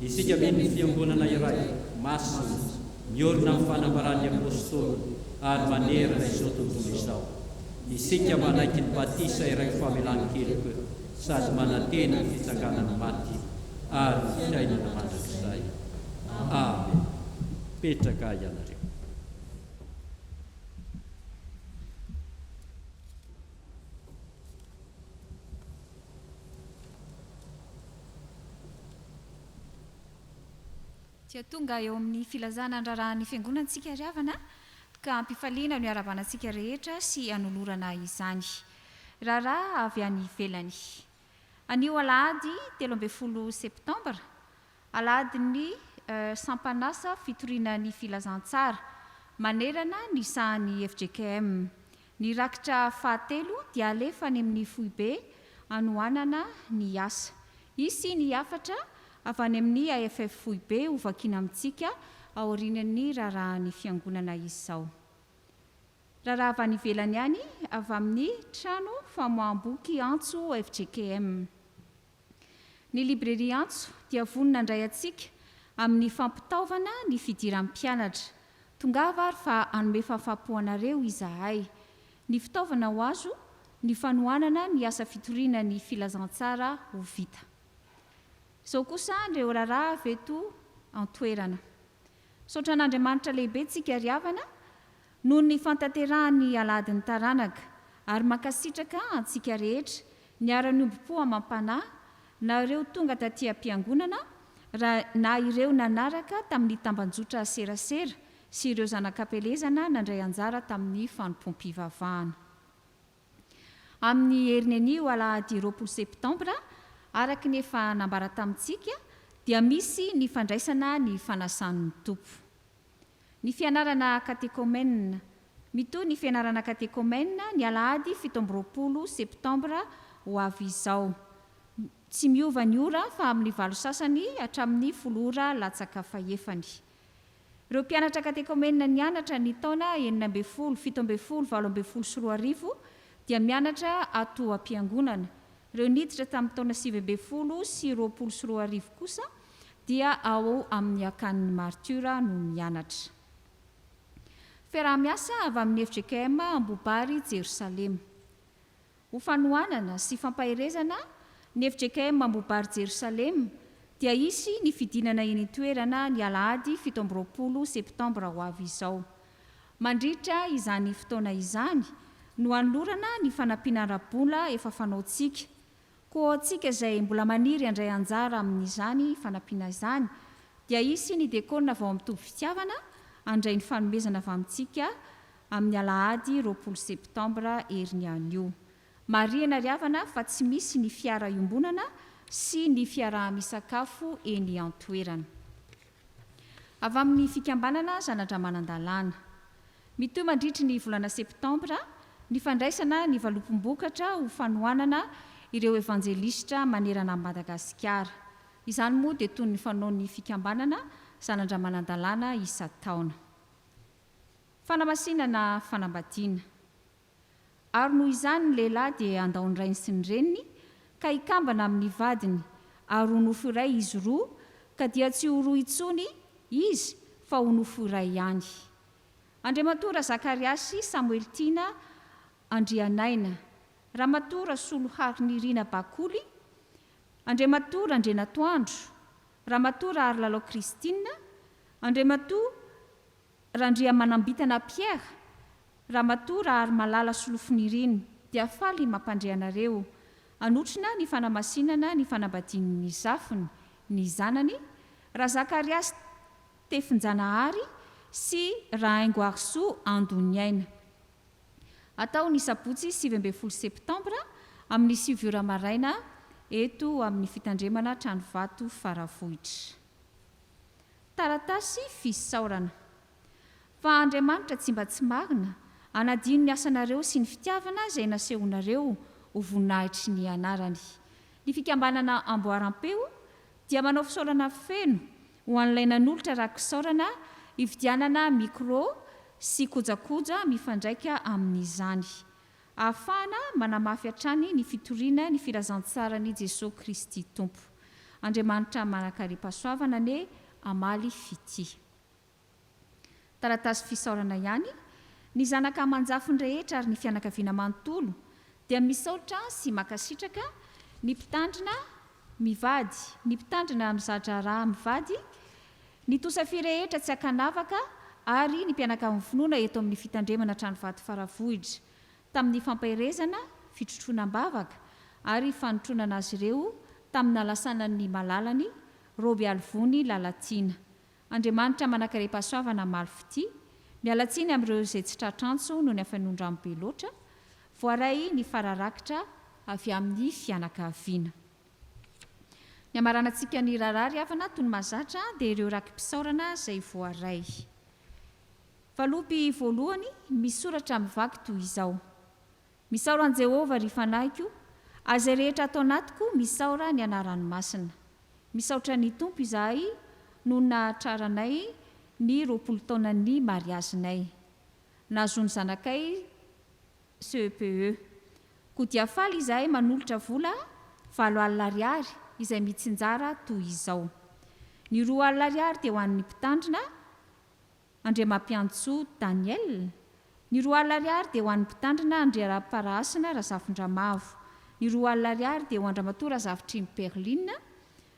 Isika mino ny Fiangonana iray, masina, miorina amin'ny fanambaran'ny Apostoly ary manerana izao tontolo izao. Isika manaiky ny batisa iray ho famelan-keloka sady manantena ny fitsanganan'ny maty ary ny fiainana mandrakizay. Amen. Mipetraka ianareo. Dia tonga eo amin'ny filazana ny raharahan'ny Fiangonana isika ry havana ka am-pifaliana no iarahabana antsika rehetra sy anolorana izany. Raharaha avy any ivelany. Anio alahady 13 septambra, alahadin'ny sampan'asa fitoriana ny filazantsara manerana ny sahan'ny fjkm. Ny rakitra fahatelo dia alefa any amin'ny foibe hanohanana ny asa. Hisy ny hafatra avy any amin'ny AFF foibe hovakiana amintsika aorian'ny raharahan'ny fiangonana izao. Raharaha avy any ivelany ihany avy amin'ny trano famoaham-boky Antso fjkm. Ny Librairie Antso dia vonona handray antsika amin'ny fampitaovana ny fidiran'ny mpianatra. Tongava ary fa hanome fahafaham-po anareo izahay. Ny fitaovana ho azo, ny fanohanana ny asa fitoriana ny filazantsara ho vita. Izao kosa ireo raharaha avy eto an-toerana. Misaotra an'Andriamanitra lehibe tsika ry havana noho ny fantanterahany alahadin'ny taranaka ary mankasitraka antsika rehetra niara-niombom-po amam-panahy na ireo tonga taty am-piangonana raha na ireo nanaraka tamin'ny tambanjotra serasera sy ireo zanak'ampielezana nandray anjara tamin'ny fanompoam-pivavahana. Amin'ny heriny anio alahady 20 septambra, araka ny efa nambara tamintsika, dia misy ny fandraisana ny fanasan'ny Tompo. Ny fianarana katekomena. Mitohy ny fianarana katekomena ny alahady 27 septambra ho avy izao. Tsy miova ny ora fa amin'ny valo sasany hatramin'ny folo ora latsaka fahefany. Ireo mpianatra katekomena nianatra ny taona 16, 17, 2018 dia mianatra ato am-piangonana. Ireo niditra tamin'ny taona 2019 kosa dia ao amin'ny Akanin'ny Martiora no mianatra. Fiaraha-miasa avy amin'ny fjkm Ambohibary Jerosalema. Ho fanohanana sy fampaherezana ny fjkm Ambohibary Jerosalema dia hisy ny fidinana eny an-toerana ny alahady 27 septambra ho avy izao. Mandritra izany fotoana izany no hanolorana ny fanampiana ara-bola efa fanaontsika. Koa ho antsika izay mbola maniry handray anjara amin'izany fanampiana izany dia hisy ny dekona avy ao amin'ny Toby Fitiavana handray ny fanomezana avy amintsika amin'ny alahady 20 septambra heriny anio. Marihina ry havana fa tsy misy ny fiara iombonana sy ny fiaraha-misakafo eny an-toerana. Avy amin'ny fikambanana Zanadramanandalana. Mitohy mandritry ny volana septambra ny fandraisana ny valopim-bokatra ho fanohanana ireo evanjelisitra manerana an'i Madagasikara. Izany moa dia toy ny fanaon'ny fikambanana Zanadramanandalana isan-taona. Fanamasinana fanambadiana. Ary noho izany ny lehilahy dia handao ny rainy sy ny reniny, ka hikambana amin' ny vadiny, ary ho nofo iray izy roa, ka dia tsy ho roa intsony izy, fa ho nofo iray ihany. Andriamatoa Razakariasy Samoeltiana Andrianaina, Ramatoa Rasoloharinirina Bakoly, Andriamatoa Randrianatoandro, Ramatoa Raharilalao Christine, Andriamatoa Randriamanambitana Pierre, Ramatoa Raharimalala Solofonirina dia faly mampandre anareo hanotrona ny fanamasinana ny fanambadian'ny zafiny, ny zanany, Razakariasy Tefinjanahary sy Rahaingoarisoa Andoniaina. Hatao ny sabotsy 19 septambra amin'ny sivy ora maraina eto amin'ny fitandremana Tranovato Faravohitra. Taratasy fisaorana. Fa Andriamanitra tsy mba tsy marina, hanadino ny asanareo sy ny fitiavana izay nasehonareo ho voninahitry ny anarany. Ny fikambanana Amboarampeo dia manao fisaorana feno ho an'ilay nanolotra raki-kisaorana hividianana micro sy kojakoja mifandraika amin'izany. Ahafahana manamafy hatrany ny fitoriana ny filazantsaran'i Jesoa Kristy Tompo. Andriamanitra manan-karem-pahasoavana anie hamaly fitia. Taratasy fisaorana ihany, ny zanaka aman-jafiny rehetra ary ny fianakaviana manontolo dia misaotra sy mankasitraka ny mpitandrina mivady, ny mpitandrina miza-draharaha mivady, ny tosafia rehetra tsy ankanavaka ary ny mpianakavin'ny finoana eto amin'ny fitandremana Tranovato Faravohitra tamin'ny fampaherezana, fitrotroana am-bavaka ary fanotronana azy ireo tamin'ny nalasanan'ny malalany, Roby Alivony Lalatiana. Andriamanitra manankarem-pahasoavana hamaly fitia, miala tsiny amin'ireo izay tsy tratra antso noho ny hafenoan-drano be loatra, voaray ny fara-rakitra avy amin'ny fianakaviana. Ny hamaranantsika ny raharaha ry havana toy ny mahazatra dia ireo raki-pisaorana izay voaray. Valopy voalohany misy soratra mivaky toy izao, Misaora an'i Jehovah, ry fanahiko, ary izay rehetra ato anatiko misaora ny anarany masina. Misaotra ny Tompo izahay noho ny nahatraranay ny 20 taonan'ny mariazinay. Nahazoan'ny zanakay CEPE. Koa dia faly izahay manolotra vola 8000 ariary izay mitsinjara toy izao. Ny 2000 ariary dia ho an'ny mpitandrina. Andriamampiantsoa Daniel, ny 2000 ariary dia ho an'ny Mpitandrina Andriaraparahasina Razafindramavo, ny 2000 ariary dia ho an-dRamatoa Razafitrimo Perline,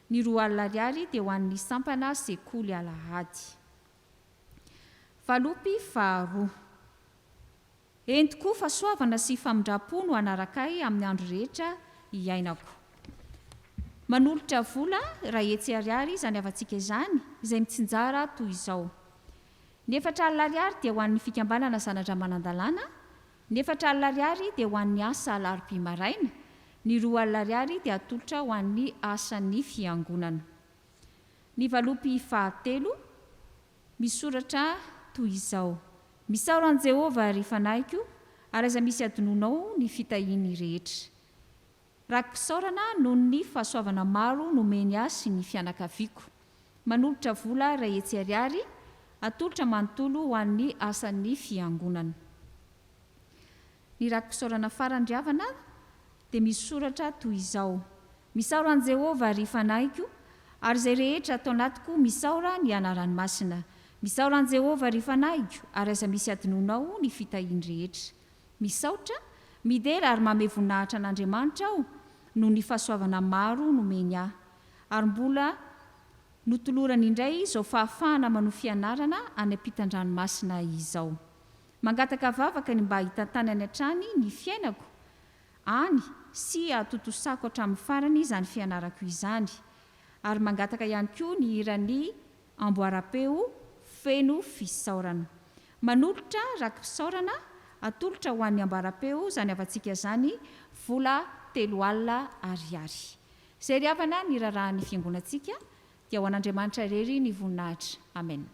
ny 2000 ariary dia ho an'ny sampana sekoly alahady. Valopy faharoa. Eny tokoa, fahasoavana sy famindram-po no hanaraka ahy amin'ny andro rehetra iainako. Manolotra vola 100 ariary izany havantsika izany, izay mitsinjara toy izao. Ny 40 ariary dia ho an'ny fikambanana Zanadramanandalàna, ny 40 ariary dia ho an'ny asa alarobia maraina, ny 20 ariary dia atolotra ho an'ny asan'ny fiangonana. Ny valopy fahatelo. Misoratra toy izao, Misaora an'i Jehovah, ry fanahiko, ary aza misy adinoinao ny fitahiany rehetra. Raki-pisaorana noho ny fahasoavana maro nomeny ahy sy ny fianakaviako. Manolotra vola 100 ariary, atolotra manontolo ho an'ny asan'ny Fiangonana. Ny raki-pisaorana farany ry havana dia misy soratra toy izao, Misaora an'i Jehovah, ry fanahiko, ary izay rehetra ato anatiko misaora ny anarany masina. Misaora an'i Jehovah, ry fanahiko, ary aza misy adinoinao ny fitahiany rehetra. Misaotra, midera ary mamehy voninahitra an'Andriamanitra aho noho ny fahasoavana maro nomeny ahy. Ary mbola notolorany indray izao fahafahana manohy fianarana any ampitan-dranomasina izao. Mangataka vavaka ny mba hitantanany hatrany ny fiainako any sy hahatontosako hatramin'ny farany izany fianarako izany. Ary mangataka ihany koa ny hiran'ny amboaram-peo feno fisaorana. Manolotra raki-pisaorana atolotra ho an'ny ambaram-peo izany havantsika izany vola 30 ariary. Izay ry havana ny raharahan'ny fiangonantsika dia ho an'Andriamanitra irery ny voninahitra. Amen.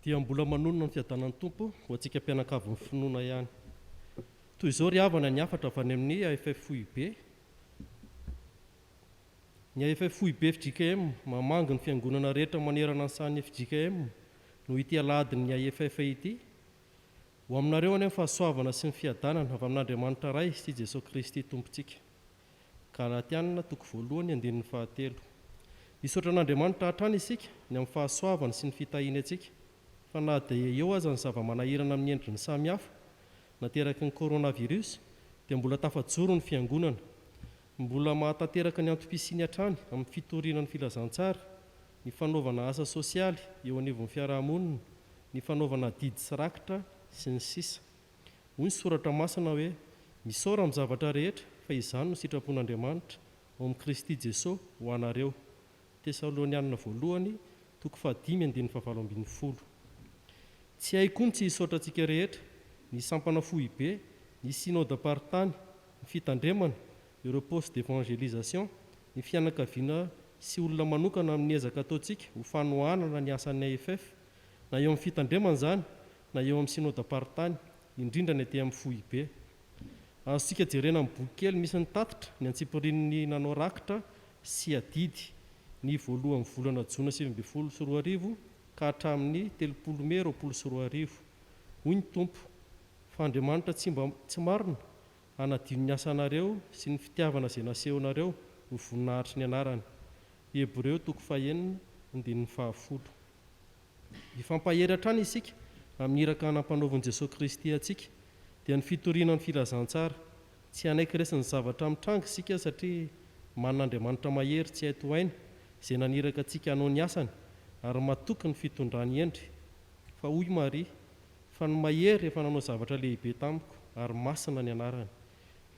Dia mbola manonona ny fiadanan'ny Tompo ho antsika mpianakavin'ny finoana ihany. Toy izao ry havana ny hafatra avy any amin'ny AFF Foibe. Ny AFF Foibe fjkm mamangy ny fiangonana rehetra manerana ny sahan'ny fjkm noho ity alahadin'ny AFF ity. Ho aminareo anie ny fahasoavana sy ny fiadanana avy amin'Andriamanitra Ray sy Jesoa Kristy Tompontsika. Galatiana toko voalohany andininy fahatelo. Misaotra an'Andriamanitra hatrany isika ny amin'ny fahasoavany sy ny fitahiany antsika, fa na dia eo aza ny zava-manahirana amin'ny endriny samihafa nateraky ny coronavirus dia mbola tafajoro ny Fiangonana. Mbola mahatanteraka ny antom-pisiany hatrany amin'ny fitoriana ny filazantsara, ny fanaovana asa sosialy eo anivon'ny fiarahamonina, ny fanaovana adidy sy rakitra, sy ny sisa Hoy ny Soratra Masina hoe, Misaora amin'ny zavatra rehetra, fa izany no sitrapon'Andriamanitra, ao amin'i Kristy Jesoa, ho anareo. Tesalonianina voalohany, toko fahadimy andininy fahavalo ambin'ny folo. Tsy hay koa ny tsy hisaotra antsika rehetra, ny sampana foibe, ny synodam-paritany, ny fitandremana, ireo postes d'évangélisation, ny fianakaviana sy olona manokana amin'ny ezaka ataontsika ho fanohanana ny asan'ny AFF, na eo amin'ny fitandremana izany na eo amin'ny synodam-paritany, indrindra ny aty amin'ny foibe. Azontsika jerena amin'ny boky kely misy ny tatitra ny antsipirian'ny nanao rakitra sy adidy ny voalohan'ny volana jona 2019 ka hatramin'ny 30 mey 2020. Hoy ny Tompo, Fa Andriamanitra tsy mba tsy marina hanadino ny asanareo sy ny fitiavana izay nasehonareo ho voninahitry ny anarany. Hebreo toko fahenina andininy fahafolo. Hifampahery hatrany isika amin'ny iraka nampanaovin'i Jesoa Kristy antsika, dia ny fitoriana ny filazantsara. Tsy hanaiky resin'ny zavatra mitranga isika satria manana Andriamanitra mahery tsy hay tohaina izay naniraka antsika hanao ny asany ary matoky ny fitondrany hendry. Fa hoy Maria, Fa ny Mahery efa nanao zavatra lehibe tamiko, ary masina ny anarany.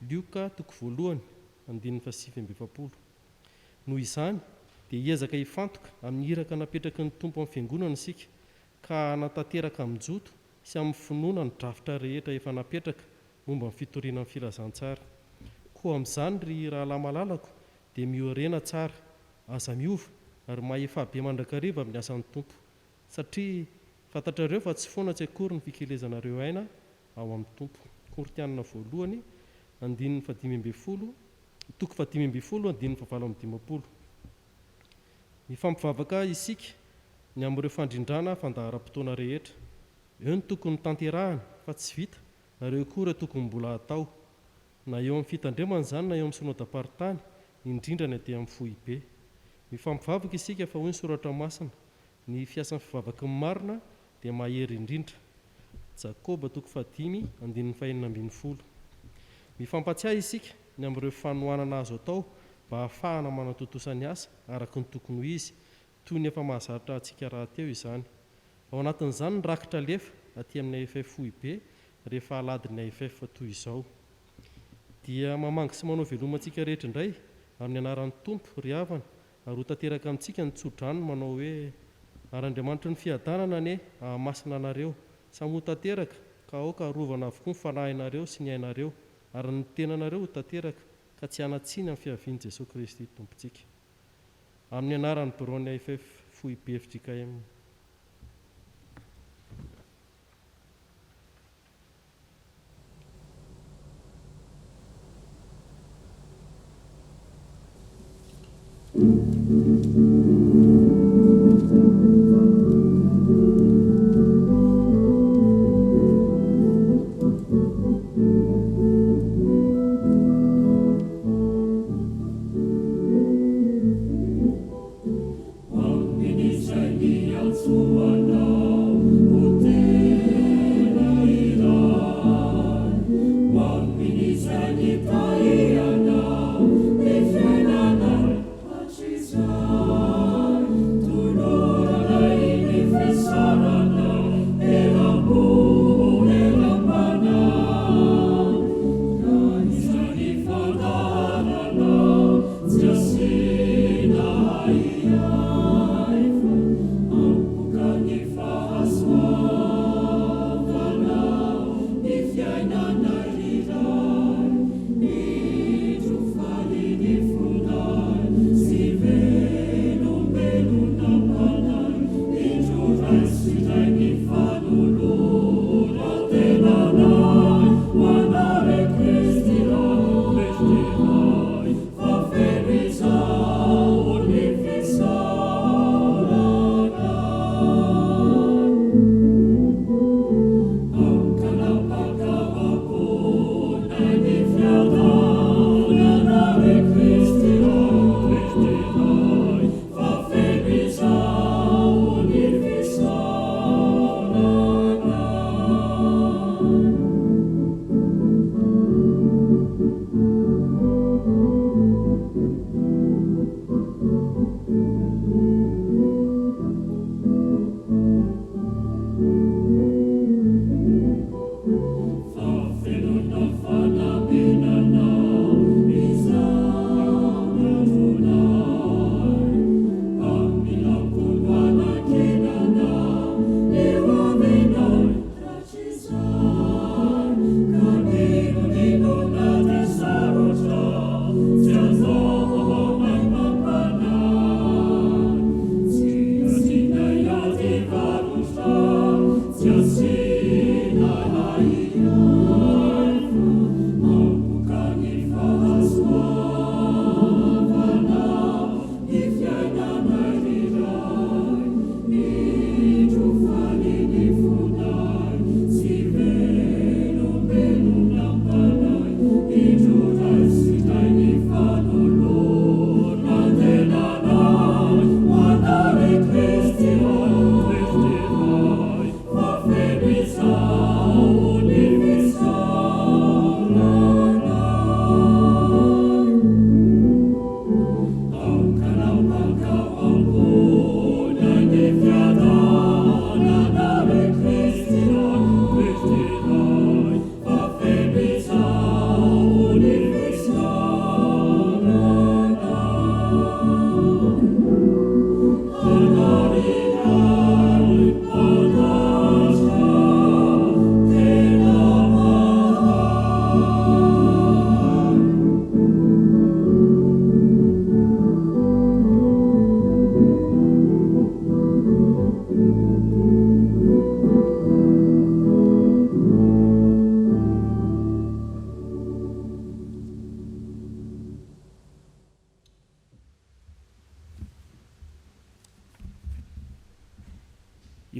Lioka toko voalohany, andininy fahasivy amby efapolo. Noho izany, dia hiezaka hifantoka amin'ny iraka napetraky ny Tompo amin'ny Fiangonana isika, ka hanatanteraka amin-joto sy amin'ny finoana ny drafitra rehetra efa napetraka momba ny fitoriana ny filazantsara. Koa amin'izany, ry rahalahy malalako, dia miorena tsara, aza miova, ary mahefà be mandrakariva amin'ny asan'ny Tompo. Satria fantatrareo fa tsy foana tsy akory ny fikelezanareo aina ao amin'ny Tompo. Korintiana voalohany, andininy fahadimy ambin'ny folo, toko fahadimy ambin'ny folo, andininy fahavalo amby dimampolo. Mifampivavaka isika ny amin'ireo fandrindrana fandaharam-potoana rehetra. Eo ny tokony tanterahana fa tsy vita ary eo koa ireo tokony mbola hatao. Na eo amin'ny fitandremana izany na eo amin'ny synodam-paritany, indrindra ny aty amin'ny foibe. Mifampivavaka isika fa hoy ny Soratra Masina, Ny fiasan'ny fivavaky ny marina dia mahery indrindra. Jakoba toko fahadimy andininy fahenina ambin'ny folo. Mifampatsiahy isika ny amin'ireo fanohanana azo atao mba hahafahana manatontosa ny asa araka ny tokony ho izy, toy ny efa mahazatra antsika rahateo izany. Ao anatin'izany ny rakitra alefa aty amin'ny AFF foibe rehefa alahadin'ny AFF toy izao. Dia mamangy sy manao veloma antsika rehetra indray amin'ny anaran'ny Tompo ry havana ary ho tanteraka amintsika ny tso-drano manao hoe, Ary Andriamanitry ny fiadanana anie hahamasina anareo, samy ho tanteraka, ka aoka harovana avokoa ny fanahinareo sy ny ainareo ary ny tenanareo ho tanteraka, ka tsy hanan-tsiny amin'ny fiavian'i Jesoa Kristy Tompontsika. Amin'ny anaran'ny biraon'ny AFF Foibe fjkm.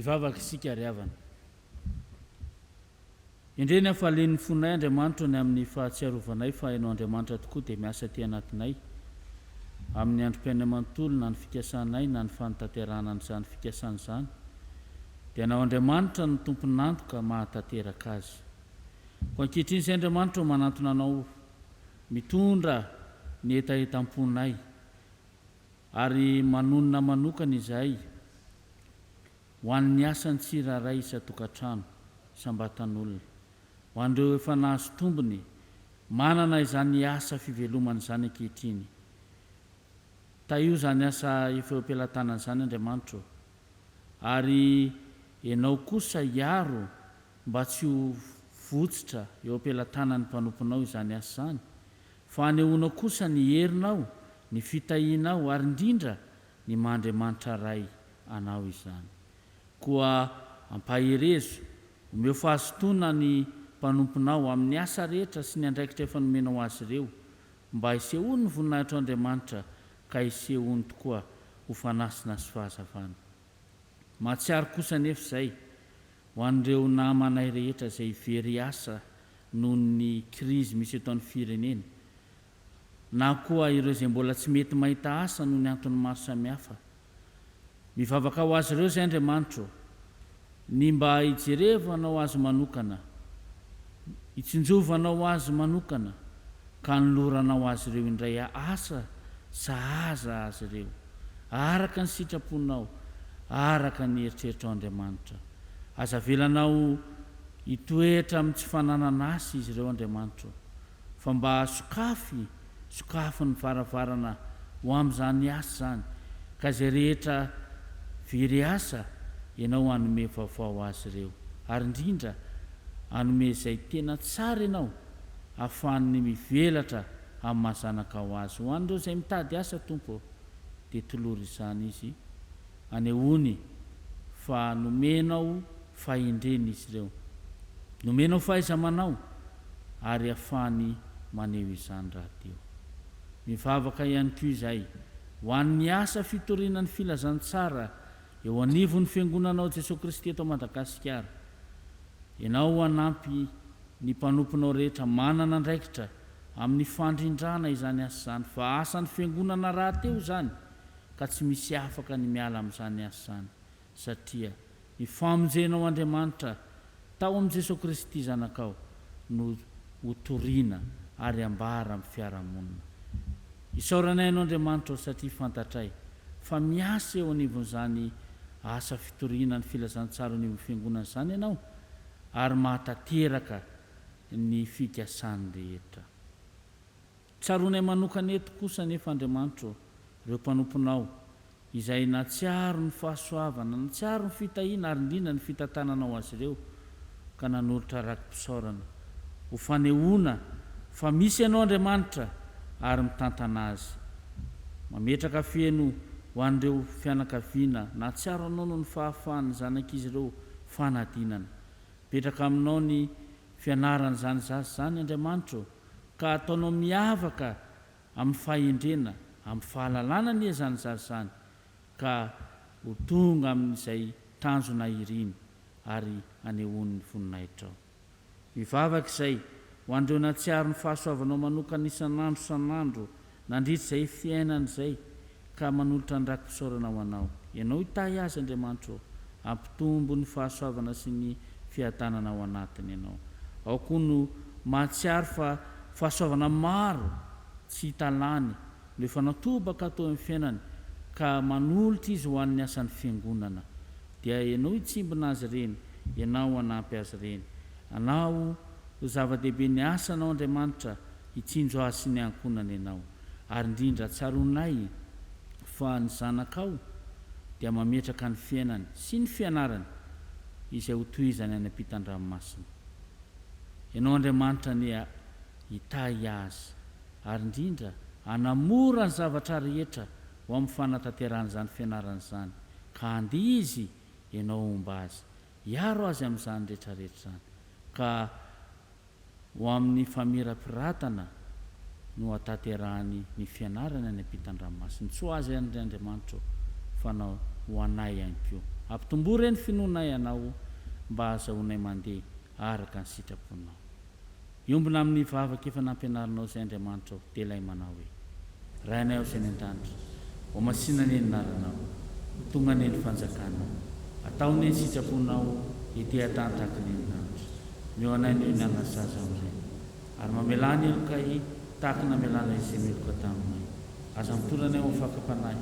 Hivavaka isika ry havana. Endrey ny hafalian'ny fonay Andriamanitro ny amin'ny fahatsiarovanay fa Ianao Andriamanitra tokoa dia miasa aty anatinay amin'ny androm-piainay manontolo na ny fikasanay na ny fanatanterahana an'izany fikasana izany dia Ianao Andriamanitra no tompon'antoka mahatanteraka azy. Koa ankehitriny izay Andriamanitra ô manantona Anao mitondra ny hetahetam-ponay ary manonona manokana izahay Ho an'ny asan'ny tsirairay isan-tokantrano, isam-batan'olona. Ho an'ireo efa nahazo tombony, manana izany asa fivelomana izany ankehitriny. Tahio izany asa efa eo am-pelatanana izany Andriamanitra ô. Ary Ianao kosa hiaro mba tsy ho votsitra eo am-pelatanan'ny mpanomponao izany asa izany, fa hanehoanao kosa ny herinao, ny fitahianao ary indrindra ny maha Andriamanitra Ray anao izany. Koa ampaherezo, omeo fahazotoana ny mpanomponao amin'ny asa rehetra sy ny andraikitra efa nomenao azy ireo, mba hisehoan'ny voninahitrao Andriamanitra ka hisehoany tokoa ho fanasina sy fahazavana. Mahatsiaro kosa anefa izay ho an'ireo namanay rehetra izay very asa noho ny krizy misy eto amin'ny firenena, na koa ireo izay mbola tsy mety mahita asa noho ny antony maro samihafa. Mivavaka ho azy ireo izay Andriamanitra ô, ny mba hijerevanao azy manokana, hitsinjovanao azy manokana, ka hanoloranao azy ireo indray asa sahaza azy ireo, araka ny sitraponao, araka ny eritreritrao Andriamanitra. Aza avelanao hitoetra amin'ny tsy fananana asa izy ireo Andriamanitra ô. Fa mba sokafy, sokafy ny varavarana ho amin'izany asa izany, ka izay rehetra very asa, Ianao hanome vaovao azy ireo. Ary indrindra, hanome izay tena tsara Ianao, hahafahany mivelatra amin'ny maha zanakao azy. Ho an'ireo izay mitady asa, Tompo ô, dia tolory izany izy, anehoany fa nomenao fahendrena izy ireo. Nomenao fahaiza-manao ary afahany maneho izany rahateo. Mivavaka ihany koa izahay ho an'ny asa fitoriana ny filazantsara eo anivon'ny Fiangonanao Jesoa Kristy eto Madagasikara. Ianao hanampy ny mpanomponao rehetra manana andraikitra amin'ny fandrindrana izany asa izany fa asan'ny Fiangonana rahateo izany ka tsy misy afaka ny miala amin'izany asa izany. satria ny famonjenao Andriamanitra tao amin'i Jesoa Kristy Zanakao no ho torina ary ambara amin'ny fiarahamonina. Isaoranay Anao Andriamanitra ô satria fantatray fa miasa eo anivon'izany asa fitoriana ny filazantsara eo anivon'ny Fiangonana izany Ianao ary mahatanteraka ny fikasany rehetra. Tsaroanay manokana eto kosa anefa, Andriamanitra ô, ireo mpanomponao, izay nahatsiaro ny fahasoavana, nahatsiaro ny fitahiana ary indrindra ny fitantananao azy ireo, ka nanolotra raki-pisaorana ho fanehoana fa misy Ianao, Andriamanitra, ary mitantana azy. Mametraka feno ho an'ireo fianakaviana nahatsiaro Anao noho ny fahafahan'ny zanak'izy ireo fanadinana. Mipetraka Aminao ny fianaran'izany zaza izany, Andriamanitra ô. Ka ataonao miavaka amin'ny fahendrena, amin'ny fahalalana anie izany zaza izany, ka ho tonga amin'izay tanjona iriny ary hanehoany ny voninahitrao. Mivavaka izay ho an'ireo nahatsiaro ny fahasoavanao manokana isan'andro isan'andro nandritra izay fiainana izay ka manolotra ny raki-pisaorana ho Anao. Ianao hitahy azy, Andriamanitra ô. Hampitombo ny fahasoavana sy ny fiadanana ao anatiny Ianao. Ao koa no mahatsiaro fa fahasoavana maro tsy hita lany no efa natobaka teo amin'ny fiainany ka manolotra izy ho an'ny asan'ny Fiangonana. Dia Ianao hitsimbina azy ireny, Ianao hanampy azy ireny. Anao ho zava-dehibe ny asanao, Andriamanitra, hitsinjo azy sy ny ankohonany Ianao. Ary indrindra tsaroanay fa ny zanakao dia mametraka ny fiainany sy ny fianarany izay ho tohizany any ampitan-dranomasina. Ianao Andriamanitra anie hitahy azy ary indrindra hanamora ny zavatra rehetra ho amin'ny fanatanterahana izany fianarana izany ka handeha izy Ianao homba azy, hiaro azy amin'izany rehetra rehetra izany ka Ho amin'ny famirapiratana no hatanterahany ny fianarany any ampitan-dranomasina. Tsy ho azy ihany ry Andriamanitra ô, fa na ho anay ihany koa. Ampitomboa re ny finoanay Anao mba hahazahoanay mandeha. Araka ny sitraponao. Hiombona amin'ny vavaka efa nampianarinao izay Andriamanitra ô, dia ilay manao hoe, Rainay ao izay any an-danitra, ho masina anie ny anaranao, ho tonga anie ny fanjakanao, atao anie ny sitraponao ety an-tany tahaka ny any an-danitra. Omeo anay ny oinanana sahaza aminay, ary mamelà ny helokay tahaka ny namelanay izay meloka taminay. Aza mitondra anay ho amin'ny fakam-panahy,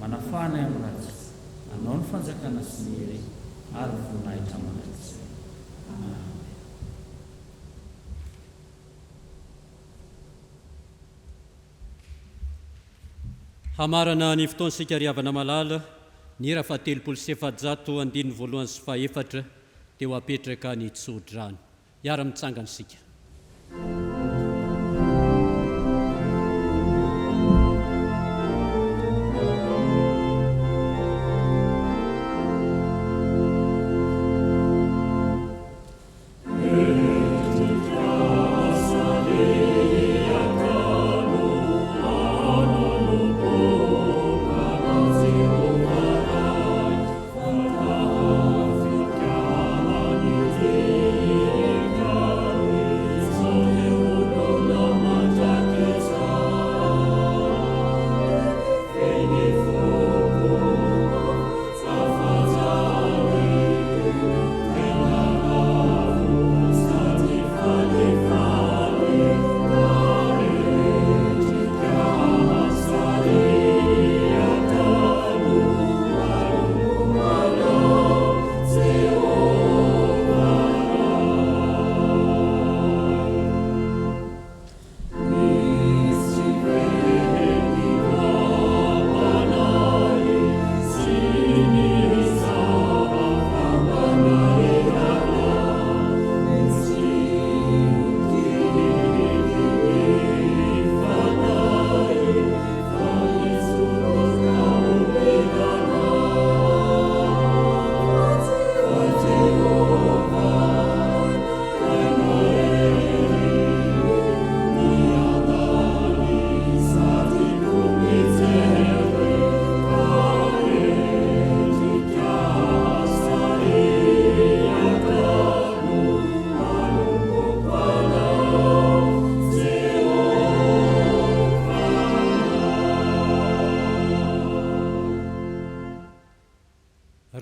manafaha anay amin'ny ratsy. Anao ny fanjakana sy ny hery ary ny voninahitra mandrakizay. Amen. Hamarana ny fotoantsika ry havana malala, ny hira faha-430 andininy voalohany sy fahefatra dia ho apetraka ny tso-drano. Hiara-mitsangana isika.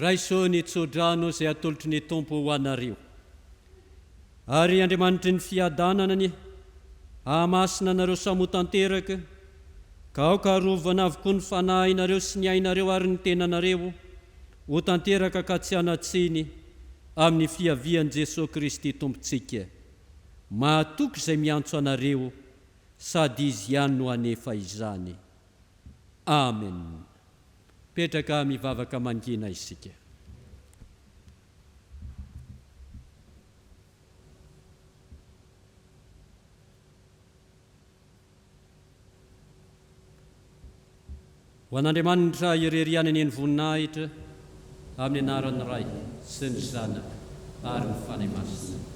Raiso ny tsodrano izay atolotry ny Tompo ho anareo. Ary Andriamanitry ny fiadanana anie hahamasina anareo samy ho tanteraka, ka aoka harovana avokoa ny fanahinareo sy ny ainareo ary ny tenanareo ho tanteraka ka tsy hanan-tsiny amin'ny fiavian'i Jesoa Kristy Tompontsika. Mahatoky izay miantso anareo sady Izy ihany no hanefa izany. Amen. Mipetraka mivavaka mangina isika. Ho an'Andriamanitra irery ihany anie ny voninahitra, amin'ny anaran'ny Ray sy ny Zanaka ary ny Fanahy Masina.